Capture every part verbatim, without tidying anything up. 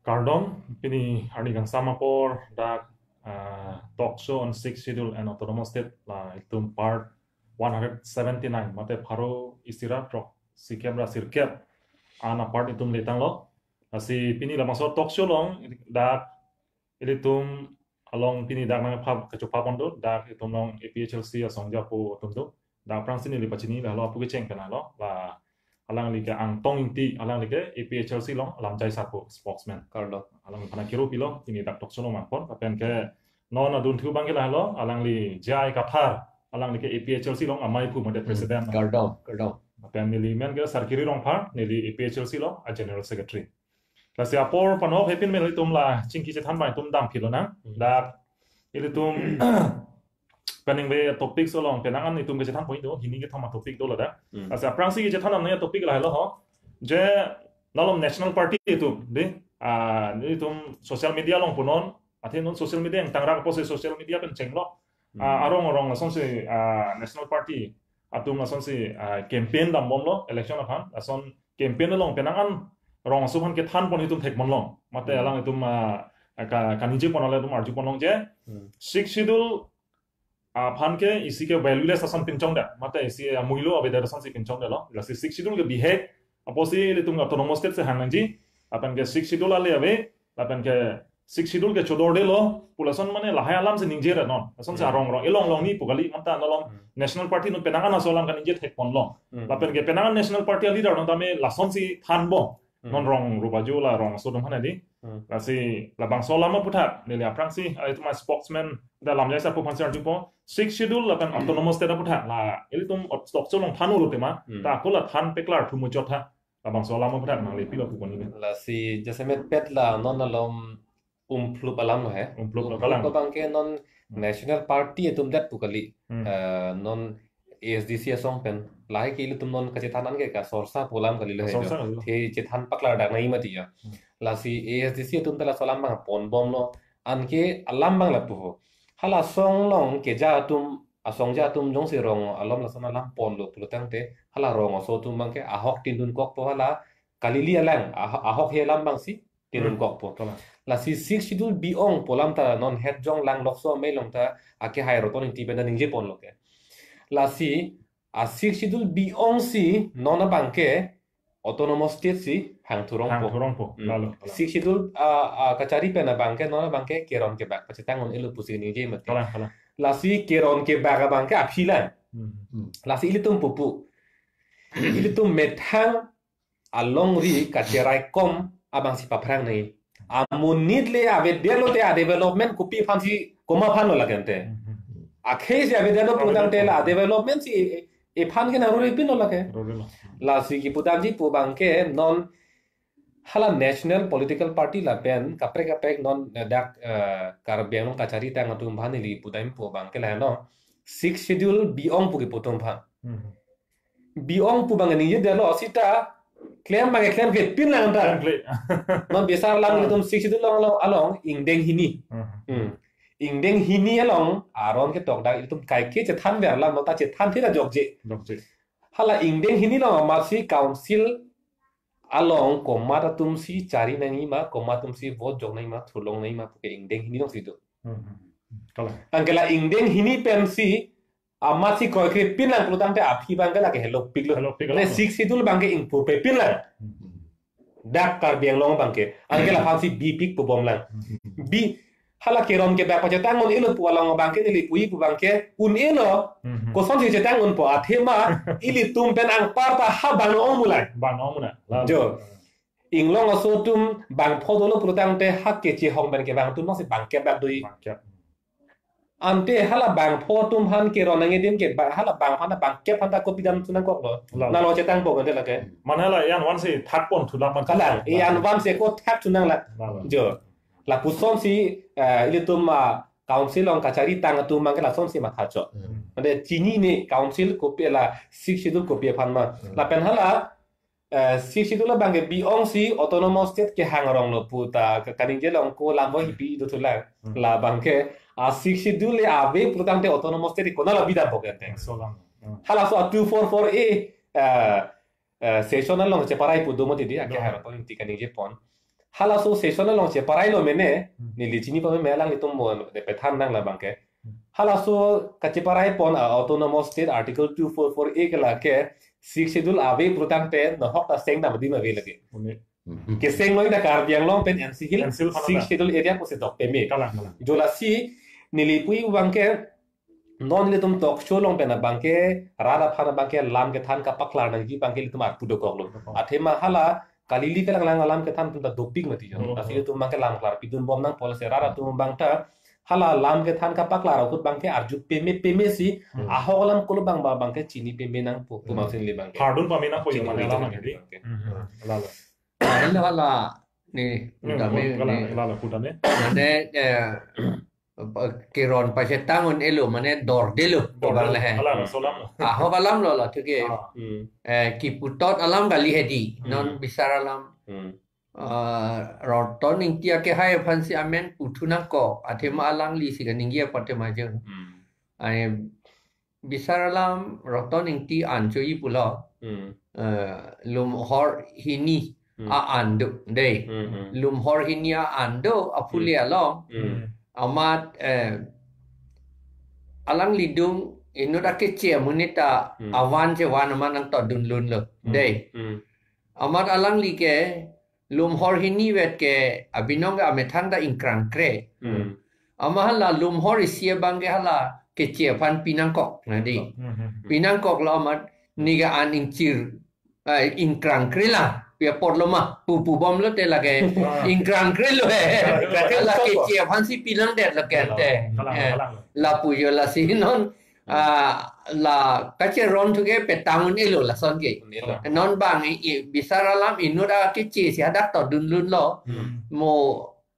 Kardom, pini arni kangsam apor dak, ah, talk show on Sixth Schedule and Autonomous State la itum part one hundred seventy-nine, mate pharo isi ra throk sikep ra sirkep an apart itum letanglo. Lasi pini labangso talk show along dak ilitum along pini dak nangpha kachopha pon do, dak itum along A P H L C asong japo atum do. Dak aphrangsi neli pachini lahelo apu kecheng pen lahelo. La alangli ke Angtong Ingti, alangli ke A P H L C along lamjai sarpo, spokesman. Kardom. Alangli aphan kero pilo, pini dak talk show along vangpon. Lapen ke non adunthu abang ke lahelo, alangli J I Kathar, alangli ke A P H L C along amei aphu mate president. Kardom, kardom. Lapen neli men ke Sarkiri Rongphar, neli A P H L C along a general secretary. Lasi apor panhok hepin men ilitum la chingki chethan abang itum dam philo nang. Hmm. Dak ilitum peningve topics along penang an itum kechethan point do, hini kethom atopic do ladak. Hmm. Lasi aphrangsi kechethan amne topic lahelo ho. Je nalom national party itum, di, ah, itum social media along punon, athe non social media yang tangrak apotsi social media pen chenglo. Ah, Hmm. arong arong lasonsi, ah, national party atum lasonsi, ah, campaign dambomlo election aphan, lason campaign along penang an rong aso aphan kethan pon itum thek ponlong. Mate Hmm. alanglitum, ah, ka, kaningje pon, alanglitum arju ponlong je. Hmm. Sixth Schedule aphan ke isi ke valueless ason pinchong da. Mate isi amuilo avedet asonsi pinchong dalo. Lasi Sixth Schedule ke bihek apotsi ilitum Autonomous State si hang nangji. Lapen ke Sixth Schedule ale ave. Lapen ke Sixth Schedule ke chodor delo. Pu lason mane lahai alam si ningje ra non. Lasonsi Hmm. arong arong. Ilong long ni pu kali manta nalom Hmm. national party non penang an aso alam kaningje thek ponlong. Hmm. Lapen ke penang an national party a leader non tame lasonsi thanbom. Hmm. Non rong rup ajo la rong aso atum aphan di. Hmm. Lasi labangso alam aphuthak, neli aphrangsi, ah, itum a spokesman, dak lamjai sarpo aphansi arjupo, Sixth Schedule lapen Autonomous State aphuthak, la ilitum ot-, talk show along than ulo tema, Hmm. ta ako la than peklar thu muchot tha, labangso alam aphuthak nangli pilo pu pon ni. Lasi jasemet pet la non alom umphlup alam lo he. Umphlup lo Umphlup kalang. Abang ke non Hmm. National Party atum det pu kali. Hmm. Eh, non A S D C asong pen. Lahai ke ilitum non kachethan an ke kasorsa pu alam kali lo he Kasorsa jo. Kali lo. The chethan paklar dak nai mati ya. Hmm. Lasi A S D C atum ta laso alam abang ponbomlo. Anke alam abang lapu ho. Hala asong along keja atum, asong ja atum jongsi rong alom lason alam ponlo pulo tangte, hala rong aso atum abang ke ahok tindun kokpo hala kalili alang, ah-, ahok he alam abangsi tindun Hmm. kokpo. Kalang. Lasi Sixth Schedule bi-ong pu alam ta non het jong lang lokso amei along ta ake hai roton inti pen ta ningje ponlo ke. Lasi a Sixth Schedule bi-ongsi non abang ke Autonomous State si hang thurongpo. Hang thurongpo. Hmm. Lalo, kalang. Sixth Schedule, ah, ah, kachari pen abang ke non abang ke keron kebak pachetang un-elo pusi ningje mati. Kalang, kalang. Lasi keron kebak abang ke aphi lang. Hmm. Hmm. Lasi ilitum pupu. Ilitum methang alongri kacherai kom abangsi paphrang nai. Amonit le avedetlo te a development kopi aphansi komat aphan lo lake ante. Mhm. Akhei si avedetlo pulo tangte la development si e, e, ephan ke nang rore pin lo lake. Rore lo. Lasi kipu damji pu abang ke non hala national political party lapen kaprek kaprek non, eh, dak, eh, Karbi Anglong kachari tang atum aphan neli kipu dam pu abang ke la no. Sixth Schedule bi-ong pu kipu atum aphan. Mhm. Bi-ong pu abang ningje detlo sita klem abang klem kepin lang ta. Klem kle. Non besar lang Ah. ilitum Sixth Schedule along, along, along ingdeng hini. Ah. Hmm. Ingdeng hini along aron ketok dak ilitum kaike chethan ver lang ta chethan thira jokje. Jokje. Hala ingdeng hini along amatsi council along komat atumsi chari nangji ma, komat atumsi vote jok nangji ma, thulong nangji ma puke ingdeng hini alongsi do. Hmm. Kalang. Anke la ingdeng hini pensi amatsi kroikre pin lang pulo tangte aphi abang ke lake helopik lo. Helopik lo. Te Sixth Schedule abang ke ingpurpe pin lang. Hmm. Dak Karbi Anglong abang ke. Anke laphansi bipik pu bom lang. Hmm. Bi hala keron kebak pachetang un-elo pu along abang ke neli puji pu abang ke un-elo. Hmm. Kosonsi chetang unpo athema ilitum pen anparta ha bang ong mu lang. Bang ong mu lang. Lalu. Jo. Inglong aso atum bangpho dolo pulo tangte ha kechehong pen kevang atum nangsi bangkep dak dui. Bangkep. Ante hala bangpho atum aphan keron nangji adim ke ba-, hala bang aphan bangkep aphan ta kopi dam thu nangkoklo. Lalo. Nalo chetangpo ante lake. Mane la ian vansi thak pon thu lang man. Kalang, ian vansi ko thak thu nang la. Lalo. Jo. Lapusonsi, eh, ilitum, ah, council along kachari tang atum abang ke lasonsi matha chot. Hmm. Ante chinine council kopi la Sixth Schedule kopi aphan ma. Hmm. Lapen hala eh, Sixth Schedule abang ke bi-ongsi Autonomous State kehang arong lo pu ta ke kaningje long ko lam bo hipi do thu lang. Hmm. La abang ke, ah, Sixth Schedule le ave pulo tangte Autonomous State konat la bidam bo ke te. So lang. Hmm. Halaso a two four four A, eh, eh, session along cheparai pu do mati di, ake Do. Hai roton inti kaningje pon. Halaso session along cheparai lo mene, Hmm. neli chini pame me alanglitum mo de pethan nang labang ke. Hmm. Halaso kacheparai pon a Autonomous State Article two four four A ke lake, Sixth Schedule ave pulotangte nohok ta seng dam adim ave lake. Uni. Keseng lo ta Karbi Anglong pen N C Hill, N C Hill Sixth Schedule area pusi dok peme. Kalang, kalang. Jo lasi neli pu abang ke non ilitum talk show along pen abang ke, rat aphan abang ke lam kethan kapaklar nangji abang ke ilitum arpu dokok lo. Dokok. Athema hala kali-kali kalanglang alam kethan atum ta dopik mati jo. Hmm. Lasi ilitum abang ke lam klarpidun bom nangpo lasi rat atum abang ta hala lam kethan kapaklar ahut abang ke arju peme peme si Hmm. ahok alam kolo abang ba abang ke chini peme nangpo pu Hmm. mangsin li abang ke. Hardun pame nangpo Chini jo mane peme alam nangpo abang ke. Hmm. Lalo. Hala hala ni Hmm, pudam ni, lalo, ni. Lalo pudam ni. Mane, eh, keron pachetang un-elo, mane dordelo, Dordelo, abang le he. Alam, so alam. Ahok alam lo la thuke. Ah. Hmm. Eh, kiputot alam kali hedi, Hmm. non bisar alam. Hmm. Ah, Roton Ingti akehai aphansi amen puthu nangkok, athema alangli si kaningje apot tema jeng. Hmm. Ai, bisar alam Roton Ingti an cho-i pulo. Hmm. Eh, Lumhor Hini Hmm. a-an do, dei. Hmm, hmm. Lumhor Hini a-an do, apule Hmm. along. Hmm. Amat, eh, alangli adung inut akeche amonit ta Hmm. avan chevan amat nangtodun lun lo, Hmm. dei. Hmm. Amat alangli ke Lumhor Hini vet ke abinong ke amethang ta ingkrangkre. Hmm. Amat hala Lumhor isi abang ke hala keche aphan pinangkok, nadi. Hmm, hmm, hmm. Pinangkok lo amat neke an ingchir, eh, ingkrangkre la, pi apot lo ma, pu pu bom lote lake Ah. ingkrangkre lo he. Ingkrangkre Hala lo. Keche aphansi pinangdet lo ke Kalang, te. kalang, Eh, kalang. Lapu jo lasi non, ah, la kacheron thuke petang un-elo lason ke. Un-elo. Non abang i, i, bisar alam inut akeche si hadak todun lun lo. Hmm. Mo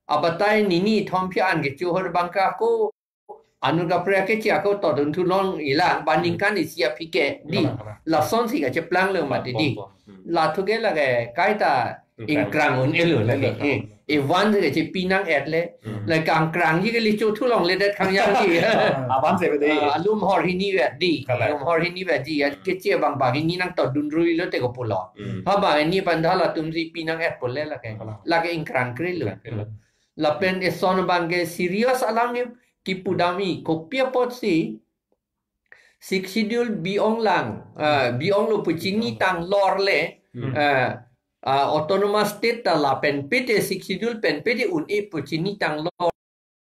abatai nini thom phi an kecho ahut abang ke ako anut kaprek keche ako todun thu long ilang, ba Hmm. ningkan isi aphi ke di. Kalang, kalang. Lasonsi kacheplang lo mati di. Bom, bom. Hmm. La thuke lake kaita Ingkrang. ingkrang un-elo lake. Ingkrang. Eh, ivan si kachepinang-et le. Hmm. Lake ingkrangji kali cho thu longledet khangjang di. Avan si bedi. Ah, Lumhor Hini vet di. Kalang. Lumhor Hini vet di. Ya, Hmm. keche abang bang hini nangtodun rui lote ko pulo. Hmm. Ha bang hini aphan ta halatum si pinang-etpo le lake. Kalang. Lake ingkrangkre lo. Ingkrangkre lo. Lapen eson abang ke serious alam ni kipudam i, kopi apotsi Sixth Schedule bi-ong lang, eh, bi-ong lo pu chinitang lor le, Hmm. eh, ah, Autonomous State ta lapen pete Sixth Schedule pen pete un-e pu chinitang lor.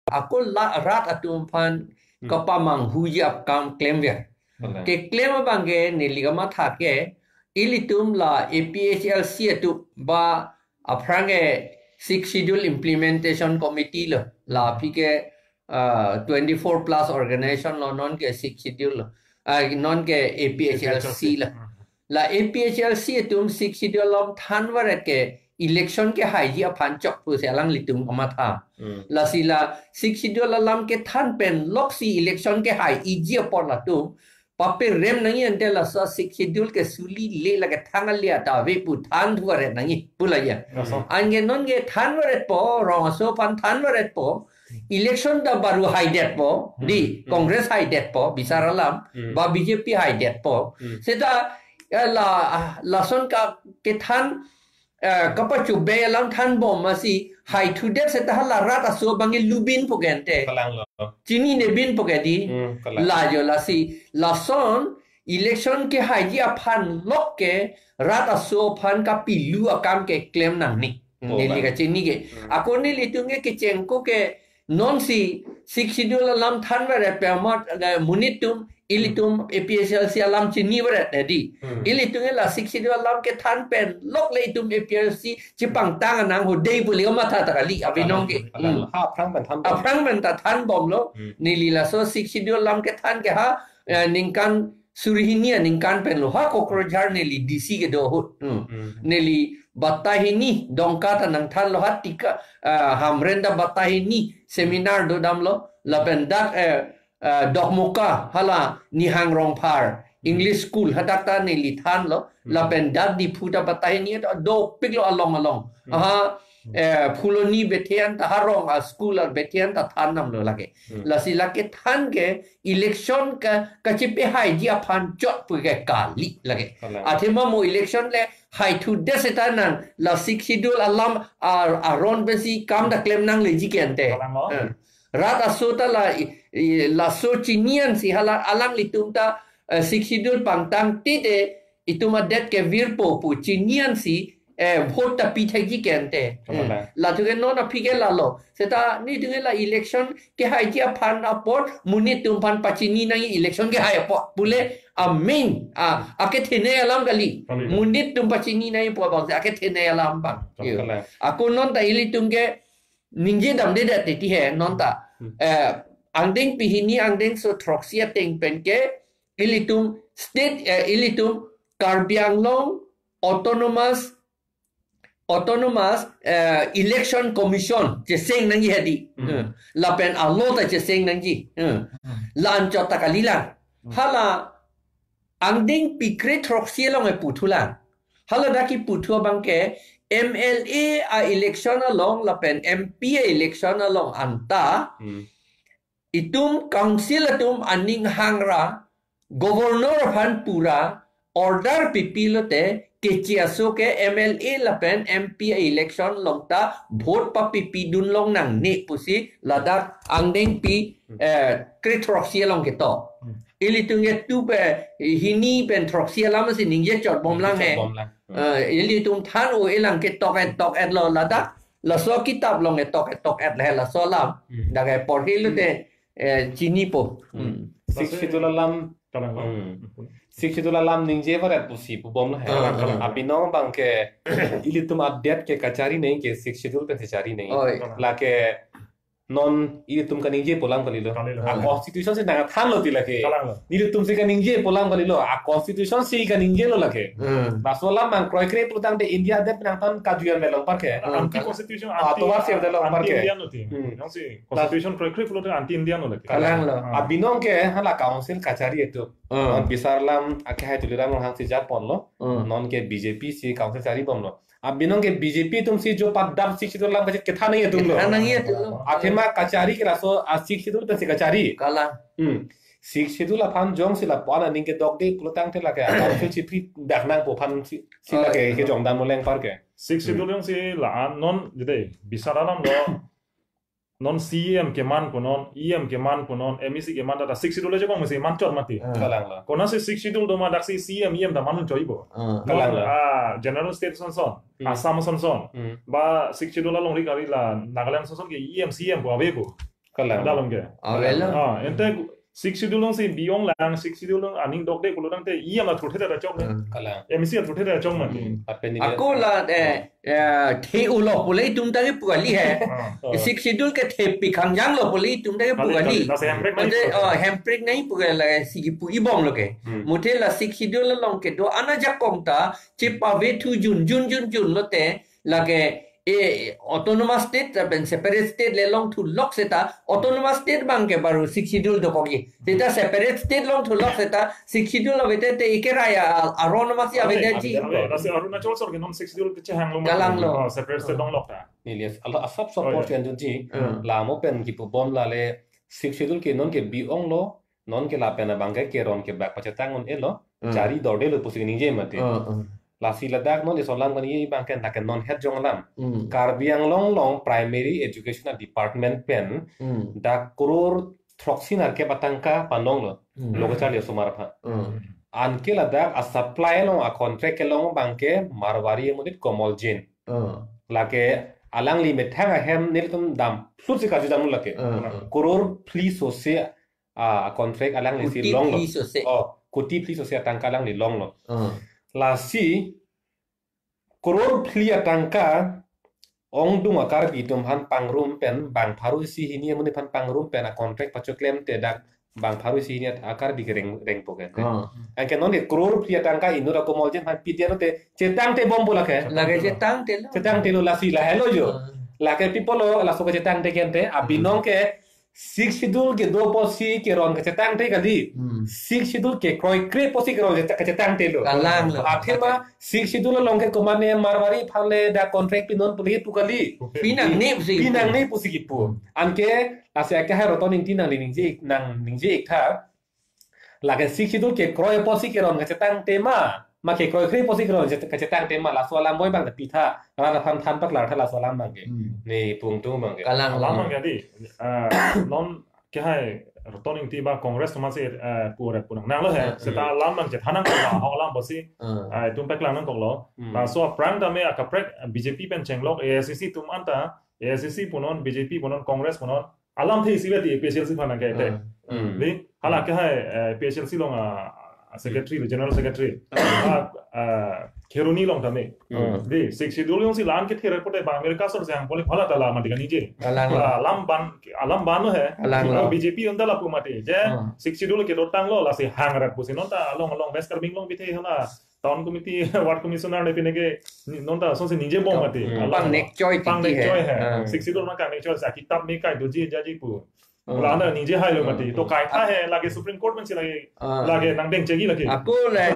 Ako la rat atum aphan Hmm. kapamanghuji akam klemver. Kalang. Keklem abang ke neli kamatha ke, ilitum la A P H L C atum ba aphrang ke Sixth Schedule Implementation Committee lo, la aphi ke, ah, twenty-four plus organization lo, non ke Sixth Schedule lo, ah, non ke A P H L C lo. Hmm. La A P H L C atum Sixth Schedule alam than varet ke election kehaiji aphan chok pusi alanglitum kamatha. Hmm. Lasi la Sixth Schedule alam kethan pen loksi election kehaiji apot latum paperem nangji ante laso Sixth Schedule ke suli le lake thang alia ta ave pu than thu varet nangji pu la ya. Laso. Anke non ke than varetpo, rong aso aphan than varetpo, election ta baru haidetpo, Hmm. di, Hmm. Congress haidetpo, bisar alam, Hmm. ba B J P haidetpo. Hmm. Seta, eh, la, ah, lason ka kethan, eh, kapachobei alam than bom masi, hai thudet seta hala rat aso abang ke lubinpo ke ante. Kalang lo. Chinine binpo ke di. Hmm, kalang. La jo lasi, lason, election kehaiji aphan lok ke, rat aso aphan kapilu akam keklem nangne. Oh, neli bang. Kachini ke. Hmm. Ako nelitum ke kechengko ke nonsi Sixth Schedule alam than varet pen amat, eh, monit atum, ilitum A P H L C alam chini varet, eh, di. Hmm. Ilitum ke la Sixth Schedule alam kethan pen lok le itum A P H L C chepangtang nang ho dei pu le kamatha ta kali, abinong ke. Kalang. Hmm. Ha aphrang pen than bom. Aphrang pen ta than bom lo. Hmm. Neli laso Sixth Schedule alam kethan ke ha, eh, ningkan suri hini aningkan pen lo ha Kokrajhar neli D C kedo ahut. Hmm. Hmm. Neli batai hini Dongka ta nangthan lo ha Tika, ah, Hamren ta batai hini seminar dodam lo. Lapen dak, eh, eh, Dokmoka hala Nihang Rongphar English school hadak ta neli thanlo, lapen dak Diphu ta batai ni dopiklo along along. Aha, eh, Phuloni Bethlehem ta harong a school a Bethlehem ta than damlo lake. Lasi lake than ke election ka kachipehaiji aphan chot pu ke kali lake. Kalang. Athema mo election le haithudet seta nang la Sixth Schedule alam ar aron pensi kam ta klem nangleji ke ante. Kalang lo. Eh. Rat aso ta la i, i, laso chini ansi hala alanglitum ta, eh, Sixth Schedule pangtang tite itum adet ke virpo pu chini ansi, eh, vote ta pi thekji ke ante. Kalang. Eh, la thu ke non aphi ke lalo. Seta nelitum ke la election kehaiji aphan apot monit atum aphan pachini nangji election kehai apot. Pule amin a akethene alam kali. Kali. Monit atum pachini nangji apot bang se akethene alam bang. Kalang. Yo. Ako non ta ilitum ke ningje damdedet titi he non ta. Hmm. Eh, angdengpi hini angdengso throksi ateng pen ke ilitum state, eh, ilitum Karbi Anglong Autonomous, Autonomous, eh, Election Commission cheseng nangji hadi. Hmm. Eh, lapen alo ta cheseng nangji. Eh, la anchot ta kalilang. Hmm. Hala angdengpi kre throksi along e puthulang. Hala dak kiputhu abang ke M L A a election along lapen M P a election along anta Hmm. itum council atum aning hangra governor aphan pura order pipi lote kechi aso ke M L A lapen M P a election along ta vote papipidun longnangne pusi ladak angdengpi, eh, kre throksi along ketok. Hmm. Ilitum ke tu pe hini pen throksi alam si ningje chot bomlang he. Chot bomlang. Hmm. Eh, ilitum than o elang ketok et tok et lo ladak. Laso kitab along ketok et tok et le laso alam. Hmm. Dak e porhi lote, eh, chinipo. Hmm. Hmm. Sixth Schedule alam. Kalang lo. Hmm. Sixth Schedule alam ningje varet pusi pubomlo he. Ah, ah. Abinong abang ke ilitum adet ke kachari nangji ke Sixth Schedule pen si chari nangji. Oi. Lake non ilitum kaningje pu alam kalilo. Kalilo. A constitution si nangthanlo ti lake. Kalang lo. Ilitum si kaningje pu alam kalilo. A constitution si kaningje lo lake. Hmm. Laso alam abang kroikre pulotangte India adet nangthan kajuan velong parke. Anti constitution, Ah, anti, tovar si velong anti parke. Indian lo ti. Hmm. Jongsi constitution kroikre pulote anti Indian lo lake. Kalang lo. Ah. Abinong ke hala council kachari itu. Hmm. Non Bisar Lam ake hai Tuliram Ronghang si japonlo. Hmm. Non ke B J P si council charibomlo. Abinong ke B J P atum si jo padap Sixth Schedule alam kachet kethan nangji atumlo. Kethan nangji atumlo. Athema kachari ke laso a Sixth Schedule pen si kachari. Kalang. Hmm. Sixth Schedule aphan jongsi lapu-an aning kedokde pulotangte lake a council si pri dak nangpo aphan si, si Oh, lake iya. Kejongdam moleng parke. Sixth Schedule jongsi la-an non jede Bisar Lam lo non C E M keman punon, E M keman punon, M E C keman ta Sixth Schedule ajakong mesi manchot mati. Ah. Kalang lo. Konat si Sixth Schedule doma daksi C E M, E M ta manun choibo. Ah. Kalang lo. Ah, General State sonson, Hmm. Assam sonson. Hmm. Ba Sixth Schedule alongri kali la Nagaland sonson ke E M, C E M ko avepo. Kalang. Dalong ke. Avelo. Ah, ante Sixth Schedule along si beyond lang, Sixth Schedule along aning dokde pulotangte E M athurthe ta chok. Hmm. Kalang. M E C athurthe ta chok mati. Hmm. Apen ni Ako la, eh, eh, the ulo pule itum ta kepu kali he. Ah. Sixth Schedule ke thepi khangjang lo pule itum ta kepu Kali, kali. Kali. Nasa hemprek nai Mate, pu. Oh, hemprek nai pu kali si kipu ibomlo ke. Hmm. Muthe la Sixth Schedule along kedo-an ajakong ta chepavethu jun jun jun jun lote lake e autonomous state lapen separate state le longthu lok seta autonomous state abang ke baru Sixth Schedule dokokji. Seta separate state longthu lok seta Sixth Schedule avete te ikerai a, aron masi avete ji. Ave, ave, ave. Lasi Arunachal sor ke non Sixth Schedule kechehang lo mati. Kalang lo. Oh, separate state Hmm. donglok ta. Neli as-, alo asap Oh, support iya. Yan junji. Hmm. Lamo pen kipubom lale Sixth Schedule ke non ke beyond lo, non ke lapen abang ke keron kebak pachetang un-elo, Hmm. chari dorde lo pusi ningje mati. Hmm, hmm. Lasi ladak non isolam kan ye abang ke dak non het jong alam. Hmm. Karbi Anglong along primary education department pen Hmm. dak crore throksi nerkep atangka panonglo. Hmm. Lo kacharli osomar aphan. Hmm. Anke ladak a supply along a contract kelong abang ke Marwari amonit Komol Jain. Hmm. Lake alangli methang ahem nelitum dam flut si kaju dam lake. Hmm, hmm. Crore phli sose a contract alanglisi Kuti longlo. Phli sose. Oh, kuti phli sose atangka alangli longlo. Hmm. Lasi crore phli atangka ongdung a Karbi atum aphan pangrum pen bang pharo isi hini amonit aphan pangrum pen a contract pachoklemte dak bang pharo isi hini a Karbi ke reng, rengpo ke. Oh. Anke non ke crore phli atangka inut a Komol Jain aphan pidiya lote chetangte bompo lake. Lake chetangte lo. Chetangte lo lasi lahelo jo. Oh. Lake pi apotlo laso kechetangte ke ante abinong ke Sixth Schedule kedo pusi keron kachetangte kali. Hmm. Sixth Schedule kekroikre pusi keron kachetangtelo. Kalang lo. Athema Sixth Schedule along ke komatne Marwari aphan le dak contract pinon pu le pu kali. Pi nangne pusi. Pi nangne pusi kipu. Anke lasi akehai Ratan Ingti nangli ningje, nang ningje ik tha. Lake Sixth Schedule kekroi pusi keron kachetangte ma, ma kekroikre pusi keron kachetangte ma, laso alam boi abang ta pi tha, rat aphan than paklar tha laso alam abang ke. Hmm. Ne pu ingtung abang ke. Kalang. Alam abang ke di, ah, non kehai Ratan Ingti ba Congress atum si, eh, pu rep pu nang nanglo he. Hmm. Seta alam abang chethan nangkoklo, ahok alam pusi, Hmm. ah, itum paklang nangkoklo. Hmm. Laso aphrang tame akaprek B J P pen chenglok A I C C atum anta, A I C C punon, B J P punon, Congress punon, alamthe isi beti A P H L C aphan nangkete. Hmm. Di, hala kehai, eh, A P H L C along a, a secretary, general secretary. Ah, ah, Kheroni along tame. Hmm. Di, Sixth Schedule jongsi la-an kethe rep pote ba America asor si hang pole phala ta la mati kaningje. Kalang. La alam ban, alam ban lo he. Kalang lo. B J P unta lapu mati. Je, Hmm. Sixth Schedule kedotanglo lasi hang rep pusi non ta along along West Karbi Anglong bithe hala. Town committee, ward commissioner ne pine ke, ni-, non ta asonsi ningje bom mati. Hmm. Alam pangnek choi pangnek titi he. Choi he. Hmm. Sixth Schedule ma kangnek choi sa kitap me kai doji jaji pu. Hmm. La na ningje hailo mati. Hmm. To kaitha he lake Supreme Court pensi lake, Ah. lake nangdeng chegi lake. Ako le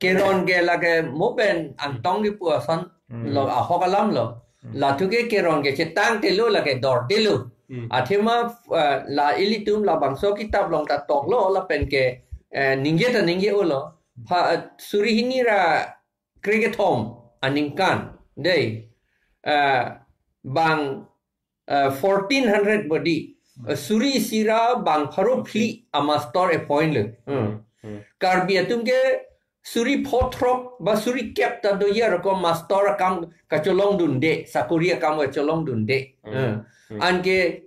keron ke lake mo pen angtong kipu ason Hmm. lo ahok alam lo. Hmm. Lathu ke keron kachetangtelo lake dordelo. Hmm. Athema, eh, la ilitum labangso kitap along ta toklo lapen ke, eh, ningje ta ningje-olo. Pha, eh, suri hini ra krekethom aningkan. Dei, eh, bang, eh, fourteen hundred bodi. Eh, suri isi ra bang pharo phli amastor appoint lo. Hmm. Hmm. Karbi atum ke suri pho throk ba suri kep ta doji aroko mastor akam kacholongdunde, sakori akam kacholongdunde. Hmm. Eh. Hmm. Anke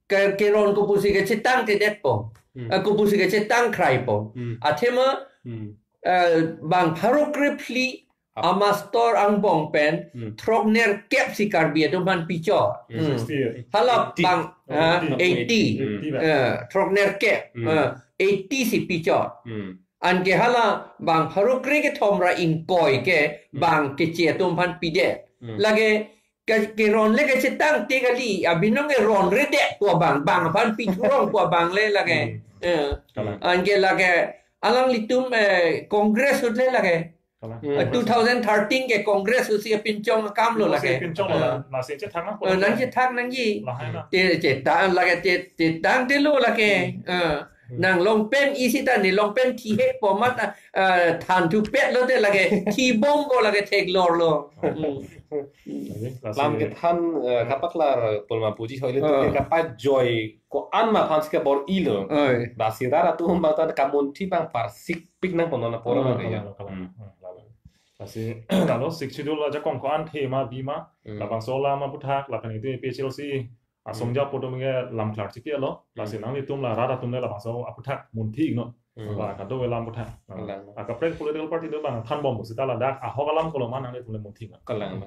ke, keron kopusi kachetangtedetpo. Hmm. Eh, kopusi kachetangkraipo. Hmm. Athema, Hmm. eh, bang pharo krephli Ap- amastor angbong pen, Hmm. throknerkep si Karbi atum aphan pichot. Hmm. Hmm. Sixty. Hala Eighty. bang, Oh, ah, eighty. eighty. Eighty ba. Eh, throknerkep. Hmm. Eh, eighty si pichot. Hmm. Anke hala bang pharo krekethom ra ingkoi ke Hmm. bang keche atum aphan pidet. Hmm. Lake ke, keron le kachetangte kali, abinong ke ronredet pu abang, bang aphan pithurong pu abang le lake. Hmm. Eh. Kalang. Anke lake alanglitum, eh, Congress ahut le lake. Kalang. Hmm. Eh, two thousand thirteen ke Congress ahut si pinchong akam lo Pinchong lake. pinchong lo Eh. la, lasi chethang nang Eh, nang chethang nangji. Lahai na. Che, chetang lake, che, chetangtelo lake. Hmm. Eh. Hmm. Nang long pen isi ta ne long pen thihek po mat, eh, thanthu pet lote lake thibom ko lake theklor lo. Hmm. Lasi, lasi Lam kethan, eh, kapaklar pulma puji hoi le Ah. tu ke kapajoi ko-an ma aphan si kabor-ilo. Oi. Lasi rat atum abang ta kamunthi abang parsik pik nangpo non apor Ah, abang ke ya. kalang, kalang. Hmm. Ah, lalu. Lasi, lalu Sixth Schedule ajakong ko-an the ma bi ma, Hmm. labangso alam aphuthak, lapen itum A P H L C, asongja Hmm. apo atum ke lam klar chiklo, lasi Hmm. nanglitum la rat atum le labangso aphuthak munthi iknon. Hmm. Ba kado alam aphuthak. Kalang. Akaprek political party atum abang thanbom seta ladak ahok alam kolo ma nanglitum le munthi iknon. Kalang.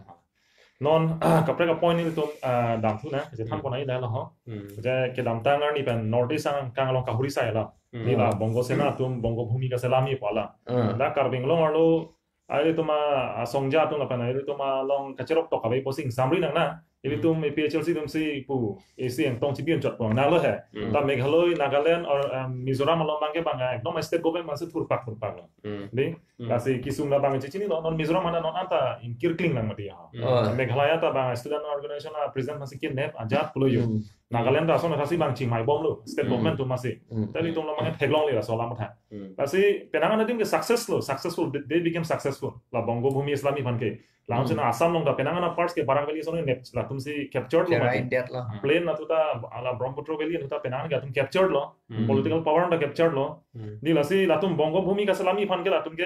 Non, kaprek apoint nelitum, ah, damthu nang, je than Hmm. pon ai dah lo ho. Hmm. Je kedamtang arni pen North East angkang along kahuri sai la. Hmm. Neli la Bongo Sena atum, Bongo Bhumi kaselami pu alam. Hmm. Dak Karbi Anglong arlo, ilitum a, asongja atum lapen ilitum along kacherok tok kave pusi ingsamri nang na. Ilitum Hmm. A P H L C atum si pu, isi ingtong chibi-un chot pon nanglo he. Hmm. Ta Meghalaya, Nagaland or, um, Mizoram along abang ke abang, ekdom state government abang si thurpak thurpak lo. Hmm. Di, Hmm. lasi kesung ta abang chechinilo, non Mizoram ana non anta ingkirkling lang mati ya. Hmm. Oh. Meghalaya ta abang student organization a president masih kinep ajat pulo yo. Hmm. Nagaland ta ason kasi abang chingmai bomlo, state Hmm. government atum masih. Hmm. Tadi atum lo abang theklongle laso alam aphuthak. Hmm. Lasi penang an adim ke success lo, successful, they, they became successful. La Bongo Bhumi Islami aphan ke. Langsung Hmm. Assam along ta penang an parts ke Barak Valley ason nep latum si captured lo Cherai mati. det lo. Hmm. Plain atu ta ala Brahmaputra Valley atu ta penang ke atum captured lo. Hmm. Political power ta captured lo. Hmm. Di lasi latum Bongo Bhumi kaselami aphan ke latum ke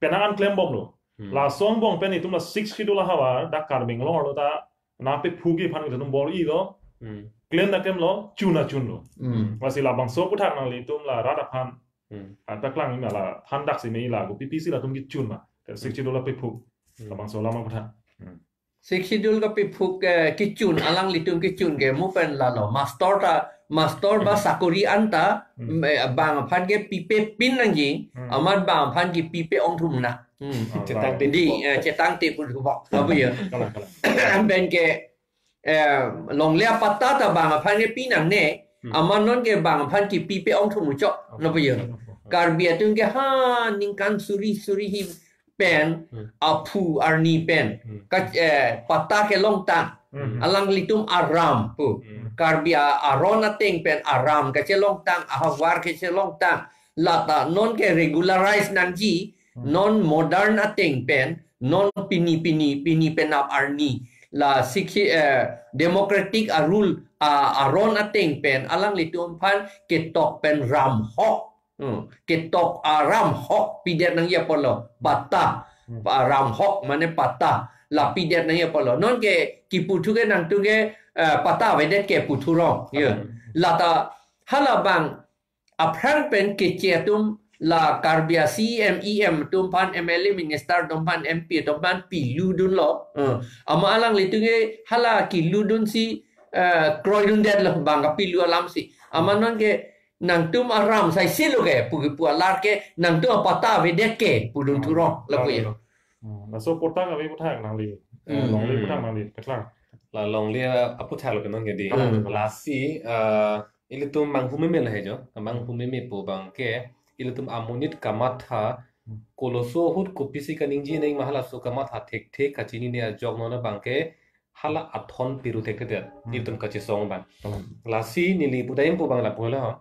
penang an klem bomlo. Hmm. Laso angbong pen itum la Sixth Schedule ahavar dak Karbi Anglong arlo ta nangpephukji aphan itum bor-ilo. Hmm. Klem ta klemlo, chun ta chunlo. Hmm. Lasi labangso aphuthak nanglitum la rat aphan Hmm. Anta klang ina la thandak si me la go P P C latum kechun ma. Sixth Schedule la pephuk. Hmm. Labangso alam aphuthak. Hmm. Sixth Schedule kapephuk, eh, kechun, alanglitum kechun ke mo pen lalo. Mastor ta, mastor ba Hmm. sakori anta, Hmm. me, bang aphan ke pipe pin nangji, Hmm. amat bang aphan ke pipe ongthum na. Hmm. Ah, Chetang right. te Di, pok. eh, chetang te pun pok. Apa ya? Kalang, kalang. Amben ke eh, longle apatta ta bang aphan kepi nangne, Hmm. amat non ke bang aphan kepi pe-ong thu muchot, no puyo. Karbi atum ke ha ningkan suri suri hi pen, Hmm. aphu arni pen, Hmm. ka, eh, patta kelongtang, Hmm. alanglitum aram pu. Hmm. Karbi a-, aron ateng pen aram kachelongtang, ahavar kachelongtang. Lata non ke regularize nangji, Hmm. non modern ateng pen, non pini pini, pini penap arni. La sikhi, eh, democratic a-rule, a, aron ateng pen, alanglitum aphan ketok pen ram hok. Hmm. Ketok aram hok pidet nangji apotlo. Patta. Hmm. Pa-, ram hok mane patta. La pidet nangji apotlo. Non ke kipu thu ke nangtum ke, eh, patta avedet ke pu thu rong. Ya. Hmm. Lata hala bang aphrang pen keche atum la Karbi a-C E M, E M atum aphan, M L A minister atum aphan, M P atum aphan piludunlo. Eh, amat alanglitum ke hala kiludunsi, eh, kroidundetlo bang kapilu alamsi. Amat non ke nangtum aram saisi lo ke, pu, pu alar ke, nangtum apatta avedet ke, pudun Hmm. thu rong, lapu ya. Hmm. Laso apatta kave aputhak nangli. Eh, Hmm. longle aputhak nangli, keklang. La longle aputhak lo ke non ke di. Hmm. Lasi, eh, ilitum manghu meme lahai jo. Manghu meme pu bang ke, ilitum amonit kamatha, Hmm. koloso ahut kopisi kaningje nang ma halaso kamatha thekthe kachinine ajok non abang ke, hala athon piru thekthedet. Hmm. Ilitum kachesong abang. Hmm. Lasi neli pudam pu bang lapu lo.